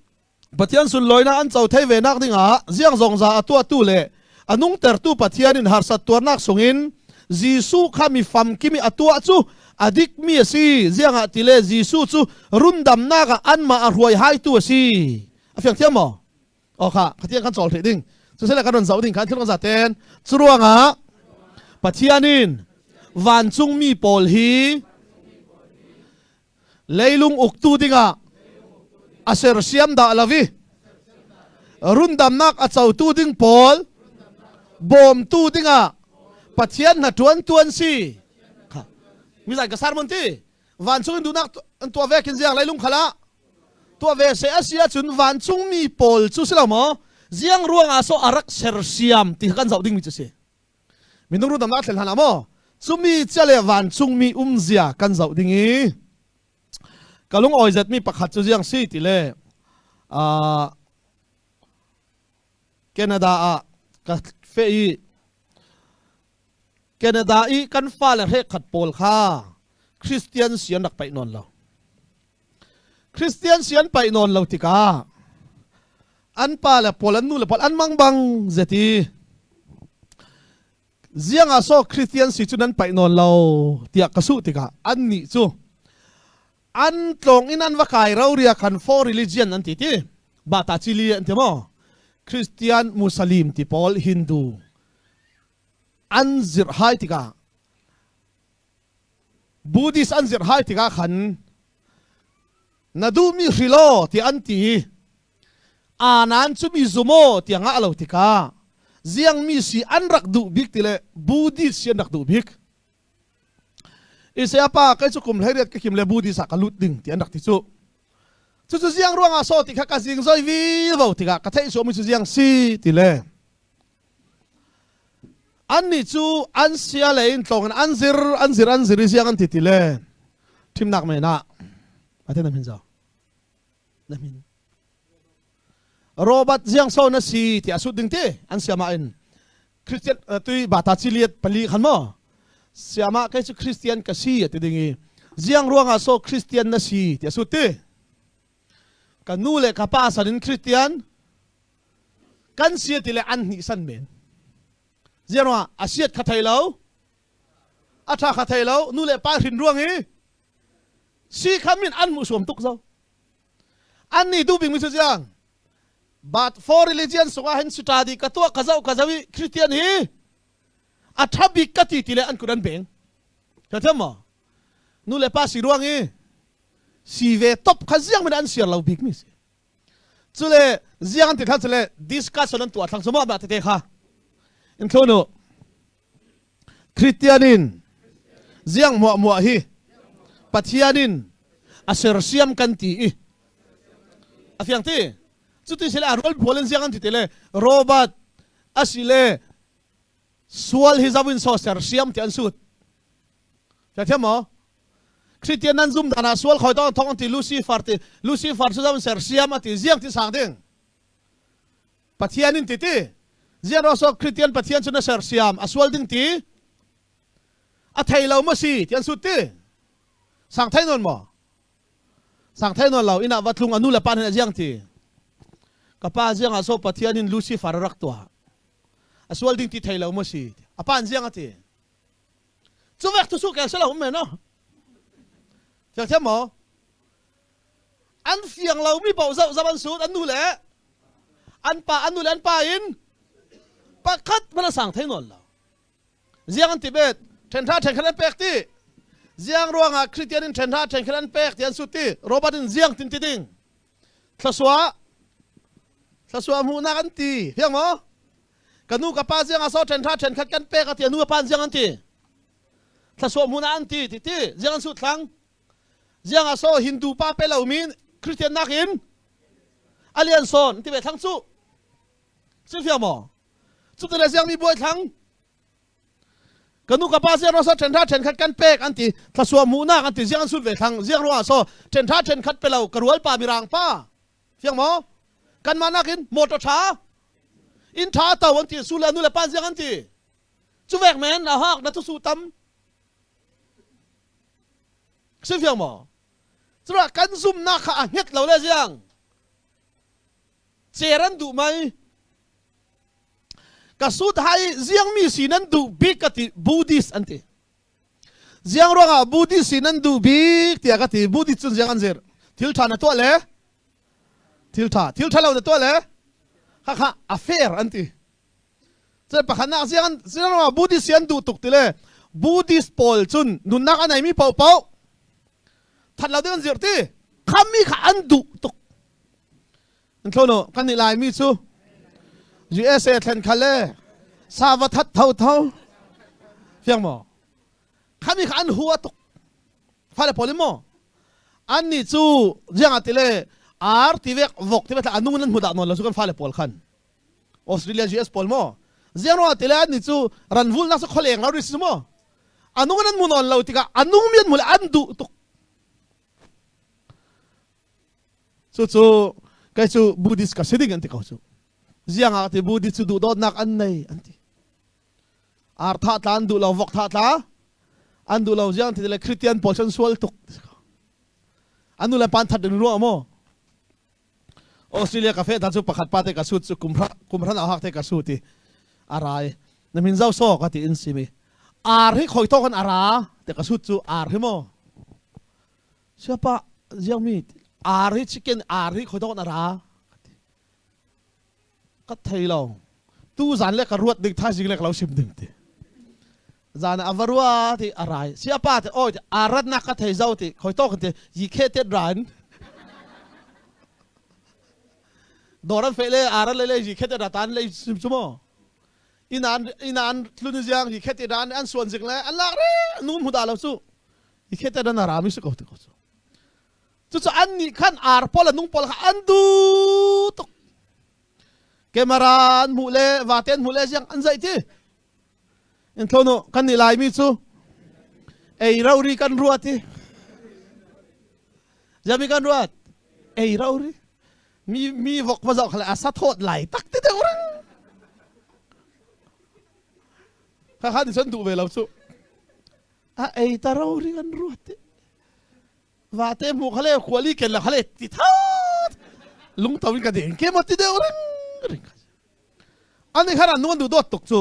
Pathian sunlawinak an co thei ve nak dingah ziang zongza a tuahtu le a nungtertu Pathian in harsat tuarnak sungin Jesuh kha mi famkim i a tuah cu a dikmi a si. Ziangah tile Jesuh cu rundamnak ah anmah a hruai haitu a si. A fiang thiam maw? O kha khatiang kan cawl hrih ding cu sele kan ron zoh ding khan thil kan zaten curuangah Pathian in vancung mi pawl hi leilung uktu dingah a sersiam dah lovi rundamnak a cotu ding pawl bawmtu dingah Pathian hna tuan tuan si mi zai ka sarmon ti vancung in duhnak an tuah ve khin ziang leilung khala tuah ve se a si ahcun vancungmi pawl cu si lo maw ziang ruangah so a rak sersiam ti kha kan zoh dingmi cu si minung rundamnak thlen hlan ah maw cumi cia le vancungmi umzia kan zoh ding i ka lung awi zetmi pakhat cu ziang si ti le Canada ah ka fe i Canada i kan fale hrek pawl kha Christian si an rak paih nawn lo. Christian si an paih nawn lo tikah an pa le pawl an nu le pawl an mang bang zeti ziang ah so Christian si cu nan paih nawn lo tiah ka suh tikah an nih cu an tlawng in an va kai roria khan for religion an ti ti bata chili an ti maw Christian Muslim ti pawl Hindu an zirh hai tikah Buddhist an zirh hai tikah khan na duhmi hrilo ti an ti anan cu mi zumo tiah ngah lo tikah ziang mi si an rak duh bik ti le Buddhist si an rak duh bik. Isaiah pa kai cu kum 18 ka kim le Buddhist ah ka lut ding ti an rak ti cu. Cucu ziang ruangah so ti kha ka zing zoi vil vo tikah ka theih suami cu ziang si ti le annih cu an sia le in tlawng in an zir an zir an zir i ziang an ti ti le thimnak men ah ate na min zo na min Robert ziang so na si ti a sut ding ti an siama in Christian tui bata chiliat pali khan mo siama kai cu Christian ka si ati ding i ziang ruangah so Christian na si ti a sut ti ka nu le ka pa san in Christian kan si ti le an hnih san men ziang ruangah a siat kha thei lo a tha kha thei lo nu le pa hrin ruang i si kha min an hmuh suam tuk zo an nih duh bikmi cu ziang but for religion sungah hin study ka tuah ka zoh ka zoh i Christian hi a tha bik ka ti ti le an kut an beng ka thiam maw nu le pa si ruang i si ve top kha ziang min an siar lo bik mi si cule ziang an ti thla cule discussion an tuah thlang cu ma tete kha in thlonu Christian in ziang muah muah hi Pathian in a sersiam kan ti i a fiang ti cuti sile a rual phual in ziang an ti ti le Robert asile sual hi zawin so sersiam ti an sut Thiam maw Christian nan zum dan ah sual khoi tong thong ti Lucifer ti Lucifer cu zawin sersiam ati ziang ti sang ding Pathian in ti ti zian so Christian Pathian cu na sersiam a sual ding ti a thei lo ma si ti an sut ti sang thei non maw sang thei non lo ina va tlung anu le pa hin a ziang ti ka pa ziang ah so Pathian in Lucifer rak tua a sual ding ti thei lo ma si a pa an ziang ati cu vek tu su kel se lo um me no thiam thiam maw An fiang lomi paoh zoh zam an sut an nu le an pa an nu le an pa in pakhat hmanh a sang thei nawn lo. Ziang an ti bet ṭhenhra ṭhenkhat an pek ti ziang ruangah Christian in ṭhenhra ṭhenkhat an pek ti an sut ti Robert in ziang tin ti ding thlasua thlasua hmuhnak an ti fiang maw ka nu ka pa ziang ah so ṭhenhra ṭhenkhat kan pek a ti a nu a pa ziang an ti thlasua hmuhnak an ti ti ti ziang an sut thlang Ziang ah so Hindu pa pe lo min Christian nakin a lian sawn ti ve thlang cu. Si fiang maw? Cu te le ziang mi buai thlang. Ka nu ka pa ziang ro so then tha then khat kan pek an ti thlasua mu nak an ti ziang an sut ve thlang ziang ruang so then tha then khat pe lo ka rual pa mirang pa fiang maw kan mah nakin motor tha in tha to an ti su le nu le pa ziang an ti cu vek men na hak na tu su tam Si fiang maw? Curuah kan zumnak kha a hnget lo le ziang. Cer an duh mai. Ka sut hai ziang mi si nan duh bik ka ti Buddhist an ti. Ziang ruangah Buddhist si nan duh bik tiah ka ti Buddhist cun ziang an zir. Thil ṭha na tuah le thil ṭha thil ṭha lo na tuah le khakha a fair an ti. Cun pakhatnak siang siang Buddhist an duh tuk ti le Buddhist pawl cun nunnak a neimi paohpaoh that lo ding an zirh ti khammi kha an duh tuk. An thlo kan nih Laimi cu USA thlen khal le sava that tho tho fiang maw khami kha an hua tuk fale pawl in maw an nih cu ziang ah ti le ar ti vek vok ti vek anung nan hmu dah nawn lo cu kan fale pawl khan Australia US pawl maw ziang ruangah tile an nih cu ranvulnak cu khualeng lo ri si maw anung in an mu nawn lo tikah anung mi an mu le an duh tuk cucu kei cu Buddhist ka si ding an ti ko cu ziang ah ti Buddhist cu duhdawtnak an nei an ti ar thah tla an duh lo vok thah tla an duh lo ziang ti le Christian pawl cun sual tuk an nu le pan that ding ruah maw Australia cafe ta cu pakhat pa te ka sut cu kumhra kumhran a hak te ka sut i a rai na min zau so ka ti in simi ar hi khoi to kan ara te ka sut cu ar hi mo siapa ziang mi ar hi chicken ar hi khoi to kan ara ka thei lo tu zan le ka ruat ding thaizing le ka lo sim ding ti zan a va rua ti a rai siapa te oi arat nak ka thei zo ti khoi to kan ti yi khe te ran doran fe le arat le le yi khe te ra tan le sim chu mo inan inan tlun ziang yi khe te ran an suan zik le an lak re nu mu da lo chu. I khete dan arami si ko ti ko cu. Cucu an nih khan ar pawl a nung pawl kha an du tuk. Camera an hmuh le vate an hmuh le ziang an zaih ti. In thlo kan nih Laimi cu ei rori kan ruat i Jami kan ruat ei rori mi mi vok va zoh khale asa thawt lai tak ti deuh ring kha kha ni son duh ve lo cu a ei ta rori kan ruat ti vate mu khale khuali ken la khale ti tha lungto in ka ding ke mo ti deuh ring ring ani khan an nuan du dot tuk chu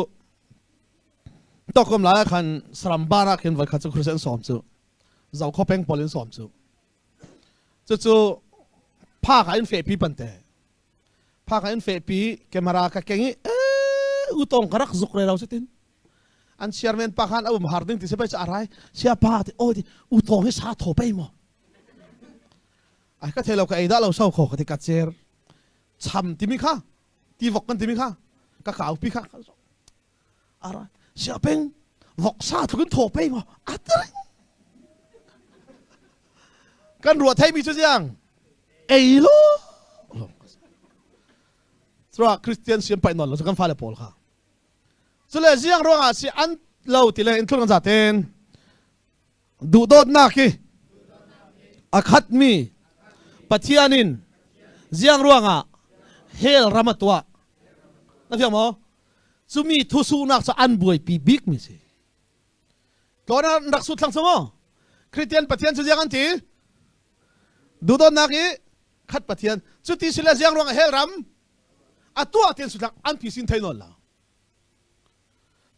tokom lai khan saram bara khin vai kha chu khusen som chu zau kho peng polin som chu chu chu pha ka in fe pi pan te pha ka in fe pi camera ka kengi e u tong ka rak zuk re lo tin an chairman pa khan a um har ding ti se pai cha rai sia pa ti oi ti u tong hi sa tho pai mo ai ka thelo ka ei da lo sau kho ka ti ka cher cham timi kha ti vok kan timi kha ka kau pi kha ara sia peng vok sa thukin tho pe mo atring kan ruah thei mi chu jiang ei lo Chua Christian siam pai non lo chu kan fale pawl kha chule ziang ruangah si an lo ti le in thul kan za ten duhdawtnak hi a khatmi Pathian in ziang ruangah hell ram a tuah na fiang maw cumi thusunak cu an buaipi bik mi si tlawn ah rak sut thlang maw Christian Pathian cu ziang an ti duhdawtnak i khat Pathian cuti sile ziang ruangah hell ram a tuah tian sutlang an phi sin thei nawn lo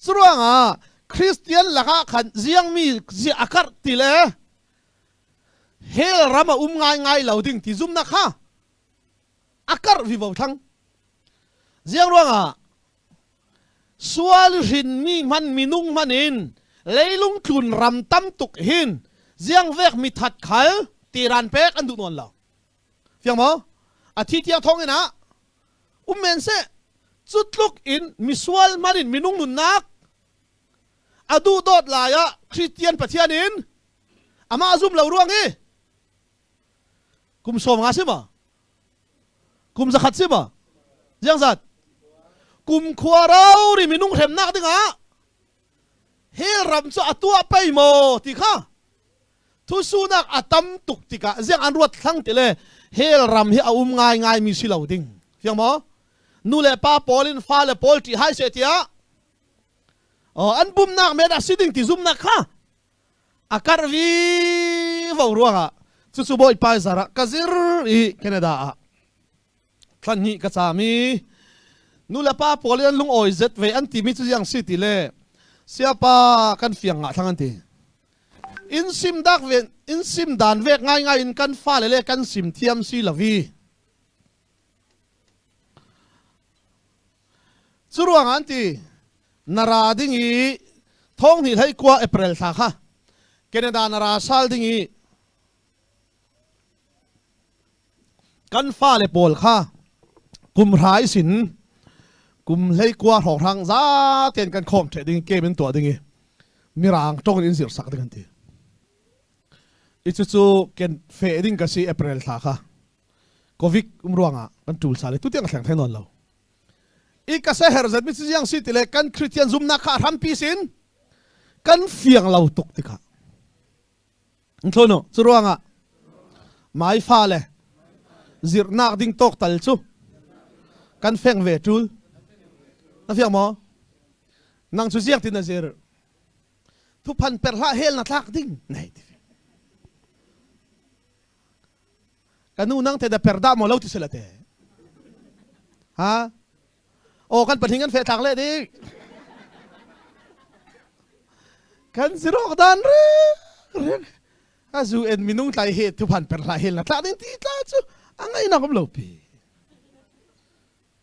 Curuangah Christian lakah khan ziangmi zia a karh ti le hell ram a um ngaingai lo ding ti zumnak kha a karh vivo thlang. Ziang ruangah sual hrinmi hman minung hman in leilung tlun ram tam tuk hin ziang vek mi that khal tiran pek an duh nawn lo. Fiang maw? A thi tiang thong in ah um men seh cu tluk in misual hman in minung nunnak a duh dawt lai ah Christian Pathian in amah zum lo ruang i kum 50 si ma kum 100 si ma ziang zat kum khua rau ri minung hremnak dingah hell ram cu a tuah pei maw ti kha Thusunak a tam tuk tikah ziang an ruat thlang ti le hell ram hi a um ngaingai mi si lo ding. Fiang maw? Nu le pa pawl in fa le pawl ṭih hai seh tiah oh, an bumnak men a si ding ti zumnak kha a karh vi vo ruangah cucu Bawipa zarah ka zir i Canada ah thlan hnih ka caam i nu le pa pawl in an lungawi zet ve an timi cu ziang si ti le siapa kan fiang ngah thlang an ti in sim dak ve in sim dan vek ngai ngai in kan fale le kan sim thiam si lovi cu ruang an ti na ra ding i thong hnih hlei kua April thla kha Canada na ra sal ding i Kan fale pawl kha kum hra i sin kum 19 hrawnghrang za tein kan khawm ṭheh ding game in tuah ding i mirang ṭong in zir sak ding an ti. I cucu ken fe ding ka si April thla kha Covid um ruangah kan ṭul sal i tutiang ka thleng thai nawn lo. I ka se her zat mi si ziang si ti le kan Christian zumnak kha hrampi sin kan fiang lo tuk tikah Cu ruangah mai fale zirhnak ding tawk tal cu kan feng ve ṭul. Na fiang maw? Nang cu ziak ti na zir. Thuphan per hlah hel na tlak ding. Nei ti. Ka nu nang te da per dah maw lo ti sila te. Ha? Aw kan pahnih kan feh thlak le dik. Kan zirok dan re re a zu en minung tlai he thu phan per hla hel na tla ding ti tla cu a ngai nak um lo pi.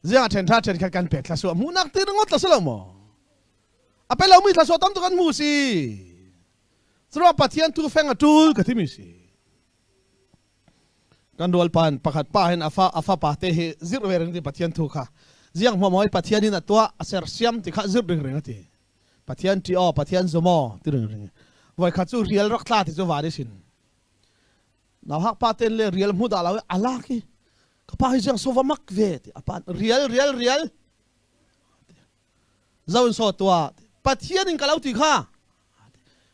Ziang a then tha then khat kan pek thla su mu nak ti ngot la lo mo. A pe lo mi thla so tam tu kan mu si. Curo Pathian tu feng a tul ka ti mi si. Kan rualpan pakhat pa hin a fa a fapa te hi zirh ve ring ti Pathian thu kha ziang hmuam hoi Pathian in a tuah a sersiam ti kha zirh ring ring a ti. Pathian ṭi aw Pathian zum aw ti ring ring. Voi khat cu rial rak tla ti cu van i sin. Nau hak pa ten le rial hmu dah lo i alak i ka pa hi ziang so va mak ve ti a pa rial rial rial zo in so tua Pathian in ka lo ti kha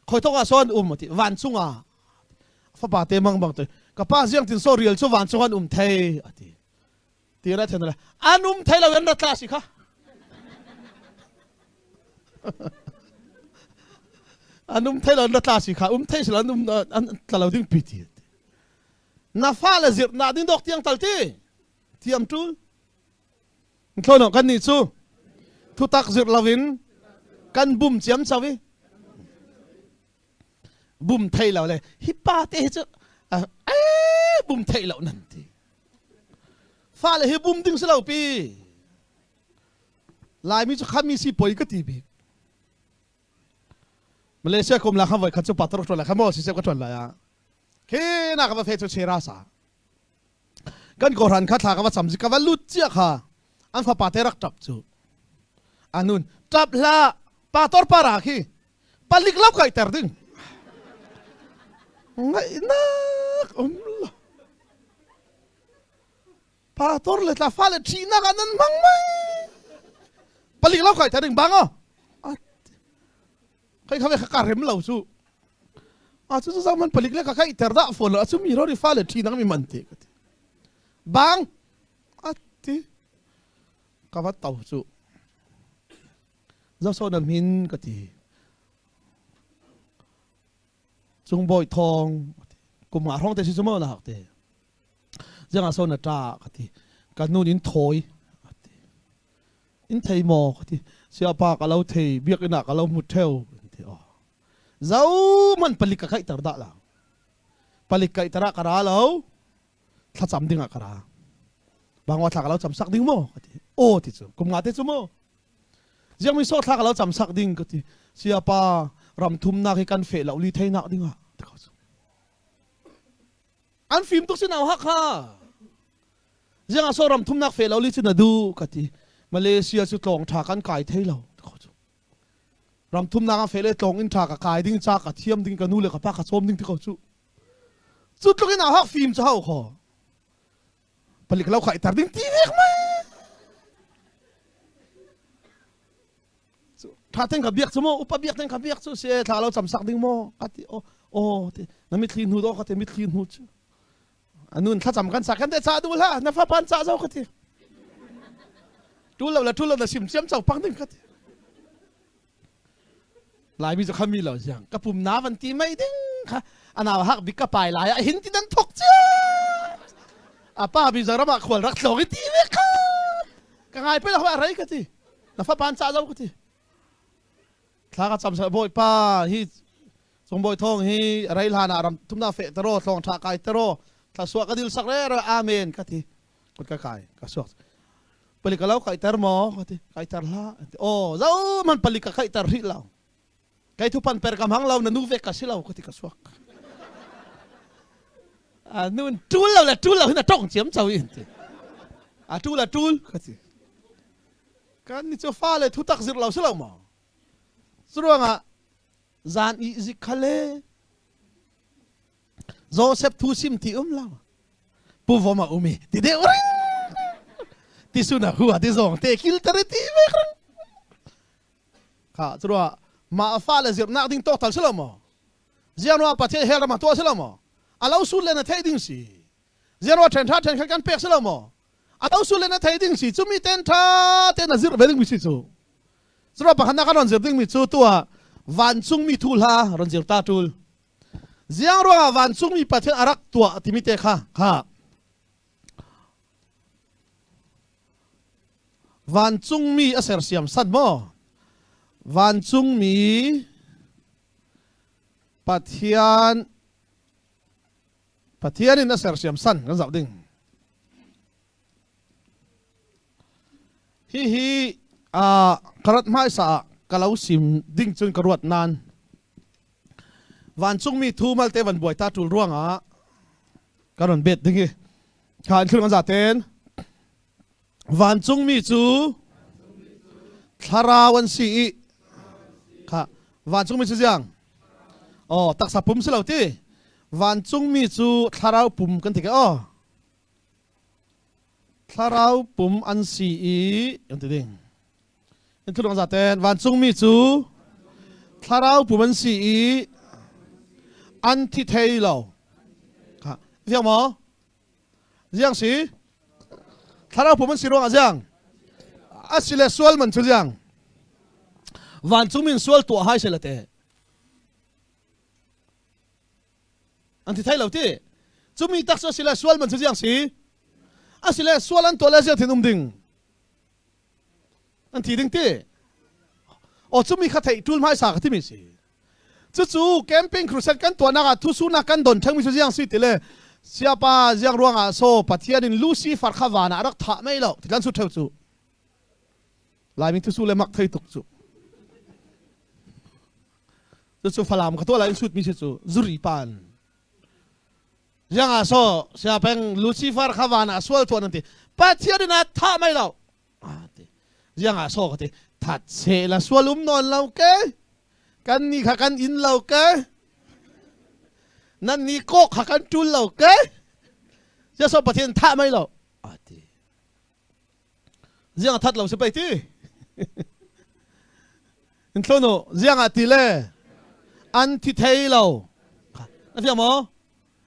khoi thok ah sawn um ti vancung ah fapa te mang bang te ka pa ziang tin so rial cu vancung an um thei ati ti ra then an um thei lo an ra tla si kha an um thei lo an ra tla si kha um thei si lo an um an tla lo ding pi ti na fa le zirh na ding dok tiang tal ti thiam tul Thlono kan nih cu thutak zirh loin kan bum ciam cho i bum thei lo le hi pa te hi cu eh bum thei lo nan ti fale hi bum ding si lo pi Laimi cu khami si poi ka ti bik Malaysia kum la kha voi khat cu pator ṭuan lai kha maw sisep ka ṭuan lai ah khi na ka va fe cu chera sa Kan kawhran kha thla ka va cam ka va lut cia kha an fapa te rak ṭap cu. Anun ṭap hlah pastor para khi palik lo kai ter ding. Ngaihnak um lo. Pastor le tla fale ṭhihnak ah nan hmang mai. Palik lo kai ter ding bang o. Kai kha ka rem lo cu. A cu cu zaman palik le ka kai ter dah fawn lo. A cu mi ro ri fale ṭhi nang mi man te ka ti. Bang a ti ka va to cu. Zo so na min ka ti. Cung bawi thong kum nga hrawng te si cu mo na hak te. Ziang ah so na ṭa ka ti. Ka nun in thawi a ti. In thei maw ka ti. Siapa ka lo thei biakinn ah ka lo hmu ṭheo an ti. Oh. Zo man palik ka kaihter dah la. Palik kaihter ah ka ra lo. Thlacam ding ah ka ra. Bangwa thla ka lo cam sak ding maw ka ti. Aw ti cu. Kum nga te cu maw. Ziang mi so thla ka lo cam sak ding ka ti. Siapa ram thumnak hi kan fe lo li theinak ding ah. Ti ko cu. An fim tuk si nau Hakha. Ziang ah so ram thumnak fe lo li cu na duh ka ti. Malaysia cu tlawng tha kan kai thei lo. Ram thumnak ah fe le tlawng in tha ka kai ding ca ka thiam ding ka nu le ka pa ka cawm ding ti ko cu. Cu tluk in hak fim cu hau kho. Palik lo khai tar ding ti vek mai. Tha ten ka biak cu mo upa biak ten ka biak cu se thla lo cam sak ding mo ka ti o o ti na mitthli hnu do ka ti mitthli hnu cu anun thlacam kan sak kan te cha du la na fa pan cha zo ka ti tu lo la tu lo na sim siam chau pang ding ka ti Laimi cu khami lo siang ka pum na van ti mai ding kha ana hak bik ka pai lai ah hin ti nan thok cia apa Mizoram ah khual rak tlawng i ti ve kha ka ngai pe lo a rei ka ti na fa pan cha zo ka ti thla ka cam sa bawipa hi Sungbawi thong hi rei hlan ah ram thumna fe taro thlong tha kai taro thla suah ka dil sak re re amen ka ti kut ka kai ka suak palik ka lo kai ter maw ka ti kai ter hlah oh zo man palik ka kai ter rih lo kai thu pan per ka hmang lo na nu ve ka si lo ka ti ka suak a nun tul lo le tul lo hin a tong chiam chau in ti a tul a tul ka ti kan ni chu fa le thu tak zir lo si lo maw curuangah zan i zik khale Joseph thu sim ti um lo pu vom a umi ti deuh ring ti suna hua ti zong te kil tare ti ve ring kha churwa ma fa le zir nak ding tok tal silo mo ziang ruah pathian hel rama to silo mo alo sul le na thei ding si ziang ruah then tha then khat kan pek silo mo alo sul le na thei ding si chumi ten tha te na zir ve ding mi si chu churwa pakhat na kan ron zir ding mi chu tua vancung mi thu hla ron zir ta tul Ziang ruangah vancungmi Pathian a rak tuah timi te kha kha vancungmi a sersiam san maw vancungmi Pathian Pathian in a sersiam san kan zoh ding Hihi ka rat hmaisa ah ka lo sim ding cun ka ruat nain vancungmi thu malte van buai ta ṭul ruangah ka ron bet ding hi kha in thlung an zaten vancungmi cu thlarau an si i kha vancungmi cu ziang? Oh, taksa pum si lo ti. Vancungmi cu thlarau pum kan ti ke oh. Thlarau pum an si i kan ti ding. In thulung zaten vancungmi cu thlarau pum an si i an thi thei lo. Kha, ziang maw? Ziang si? Thlarau pum an si ruangah ziang? Asile sual man cu ziang? Vancung in sual tuah hai sela te. An ti thai lo ti. Cumi tak cu asile sual man cu ziang si? Asile sual an tuah le ziang thin um ding? An thi ding ti. O cumi kha theih tul hmaisa ka timi si. Cucu camping crusade kan tuahnak ah thusunak kan don thengmi cu ziang si ti le siapa ziang ruangah so Pathian in Lucifer kha van ah rak thah mei lo ti kan su theu cu. Laimi thusu le mak thei tuk cu. Cucu Falam ka tuah lai in sut mi si cu zuri pan. Ziang ah so siapeng Lucifer kha van ah sual tuan an ti. Pathian in a thah mei lo. Ziang ah so ka ti that se la sual um nawn lo ke kan ni kha kan in lo ke nan ni kok kha kan tul lo ke sia so pathian tha mai lo ati ziang that lo si pai ti in thlono ziang ah ti le an thi thei lo na fiang maw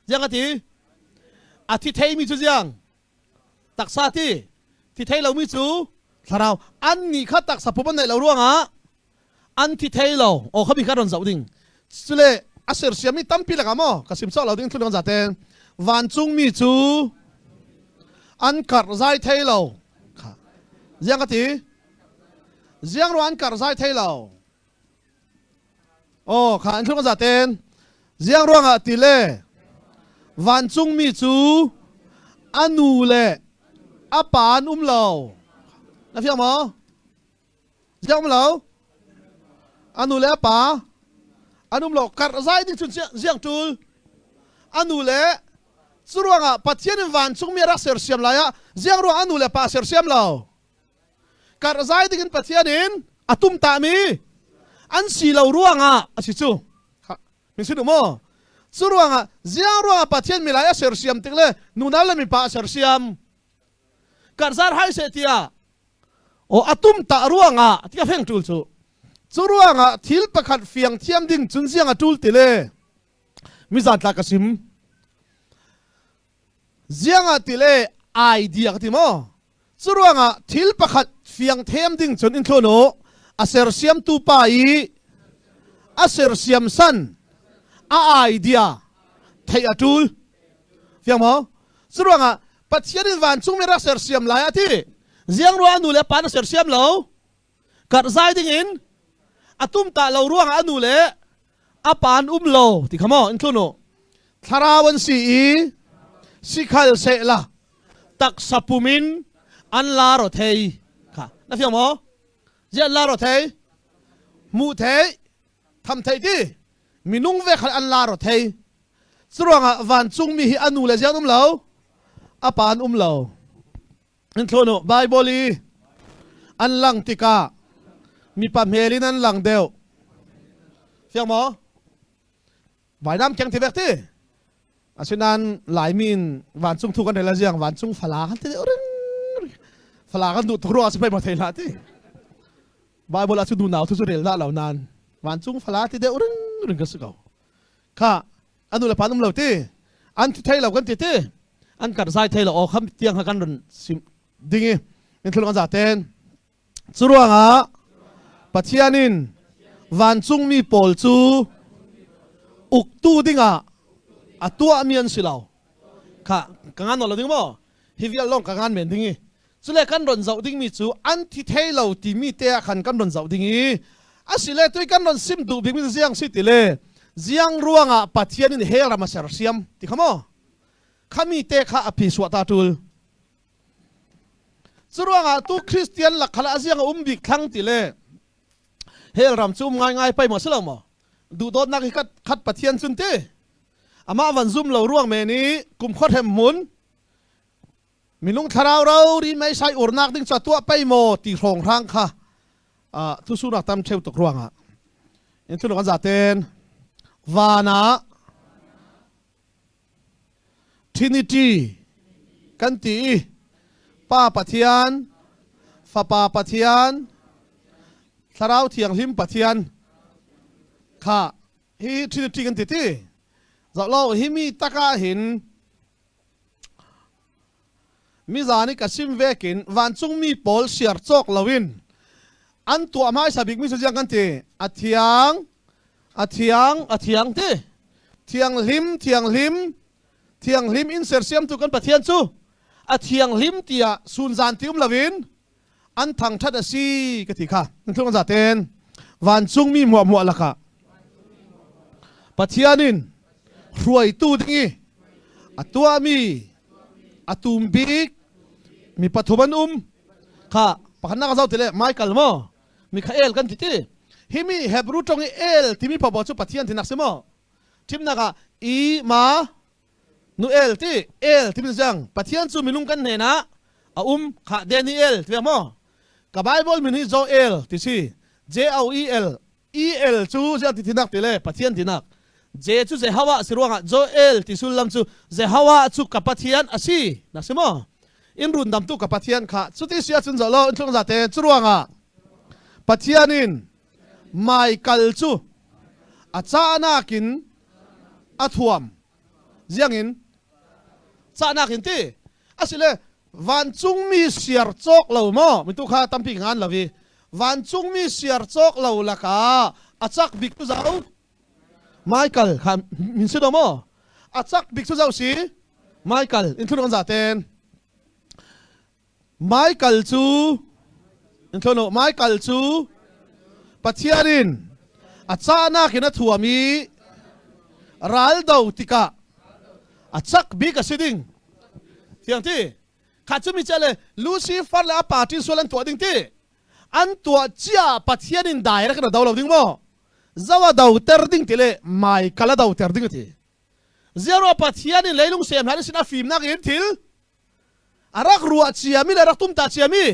ziang ati a thi thei mi cu ziang Taksa ti thi thei lomi cu thlarau an nih kha taksa pum an neih lo ruangah an thi thei lo aw kha mi kha ron zoh ding cule a sersiam mi tampi lakah maw ka sim sawh lo ding thlu zaten vancungmi cu an karh zai thei lo kha ziang ka ti ziang ro an karh zai thei lo Aw kha an thlung zaten ziang ruangah ti le vancungmi cu a nu le a pa an um lo. Na fiang maw? Ziang um lo? A nu le a pa an um lo. Karh zai ding cun ziang ṭul. A nu le cu ruangah Pathian in vancungmi a rak sersiam lai ah ziang ruang a nu le pa sersiam lo. Karh zai ding in Pathian in a tum tami an si lo ruangah a si cu. Min si maw? Cu ruangah ziang ruangah Pathian milai a sersiam tik le nunau le mipa a sersiam. Karzar hai se tiah o atum ta ruangah ti ka feng tul cu. Cu ruangah thil pakhat fiang thiam ding cun ziang a tul ti le mizan tla ka sim. Ziang ah ti le idea ka ti maw? Cu ruangah thil pakhat fiang them ding cun in thlun u. A sersiamtu pa i a sersiam san a idea theih a ṭul. Fiang maw? Cu ruangah Pathian in vancungmi rak sersiam lai a ti. Ziang ruah a nu le pa na sersiam lo. Karh zai ding in a tum ta lo ruangah a nu le a pa an um lo ti kha maw in thlun u. Thlarau an si i sikhal sehla taksa pum in an la ro thei kha na fiang maw ziah la ro thei hmuh thei tham thei ti minung ve khan an la ro thei curuangah vancungmi hi a nu le ziang um lo a pa an um lo in thlun u Bible i an lang tikah mipa hmel in an lang deuh fiang maw Vainam keng ti vek ti. Asinain Laimi in vancung thu kan rel ziang vancung fala kan ti ring fala kan duh tuk ruang si pei ma thei hlah ti. Bible ah cu nu nau thu cu rel dah lo nan vancung fala ti deuh ring ring ka si ko. Kha anu le pa um lo ti an thi thei lo kan ti ti an kar zai thei lo aw kham tiang kha kan run sim ding i in thul kan za ten Curuangah Pathian in vancungmi pawl cu uktu dingah a tuahmi an si lo. Kha ka ngan lo ding maw? Hi vial lawng ka ngan men ding i. Cule kan ron zoh dingmi cu an thi thei lo timi te ah khan kan ron zoh ding i asile tui kan ron sim duh bikmi ziang si ti le ziang ruangah Pathian in hell ram a sersiam ti kha maw? Khami te kha a phi suah ta tul. Curuangah tu Christian lakhal a ziang a um bik thlang ti le hell ram cu um ngaingai pai maw si lo maw? Duhdawtnak hi khat Pathian cun ti amah van zum lo ruang men i kum khua hrem hmun minung thlarau ro ri meisai urnak ding ca tuah pei maw ti hrawng hrang kha thusunak tam theu tuk ruangah in thulung an zaten. Van ah Trinity kan ti i Pa Pathian, Fapa Pathian, Thlarau Thianghlim Pathian kha hi Trinity kan ti ti. Zoh lo hi mi takah hin mizan i ka sim vekin vancungmi pawl siar cawk loin an tuah hmaisa bikmi cu ziang kan ti a thiang a thiang a thiang ti thianghlim thianghlim thianghlim in sersiamtu kan Pathian cu a thianghlim tiah sunzan ti um loin an thangṭhat a si ka ti kha nan thlung zaten vancungmi hmuahhmuah lakah Pathian in hruaitu ding i a tuahmi a tum bik mi pathum an um kha pakhatnak zau tile Michael maw Mikhael kan ti ti hi mi Hebrew tong i El timi popo cu Pathian tinak si maw thimnak ah i ma Nu El ti El timi zang Pathian cu minung kan hnen ah a um kha Daniel ti maw ka Bible min hi Joel ti si J O E L E L cu ziang ti tinak ti le Pathian tinak J cu Jehovah si ruangah Joel ti sullam cu Jehovah cu ka Pathian a si na si maw in rundamtu ka Pathian kha cuti si ahcun zoh lo in thlung zate cu ruangah Pathian in Michael cu a cahnak in a thuam ziangin cahnak in ti asile vancungmi siar cawk lo maw mitu kha tampi ngan lo i vancungmi siar cawk lo lakah a cak bik cu zau Michael kha min si do maw a cak bik cu zau si Michael in thun za ten Michael cu Michael cu Pathian in a cahnak in a thuam i raldo tikah a cak bik a si ding. Thiang ti. Kha cu mi le Lucifer le a party sual an tuah ding ti. An tuah cia Pathian in direct na do lo ding maw? Zo a do ter ding ti le Michael a do ter ding ti. Zero Pathian in leilung sem hlan sin a fimnak in thil a rak ruah ciami le rak tum ta ciami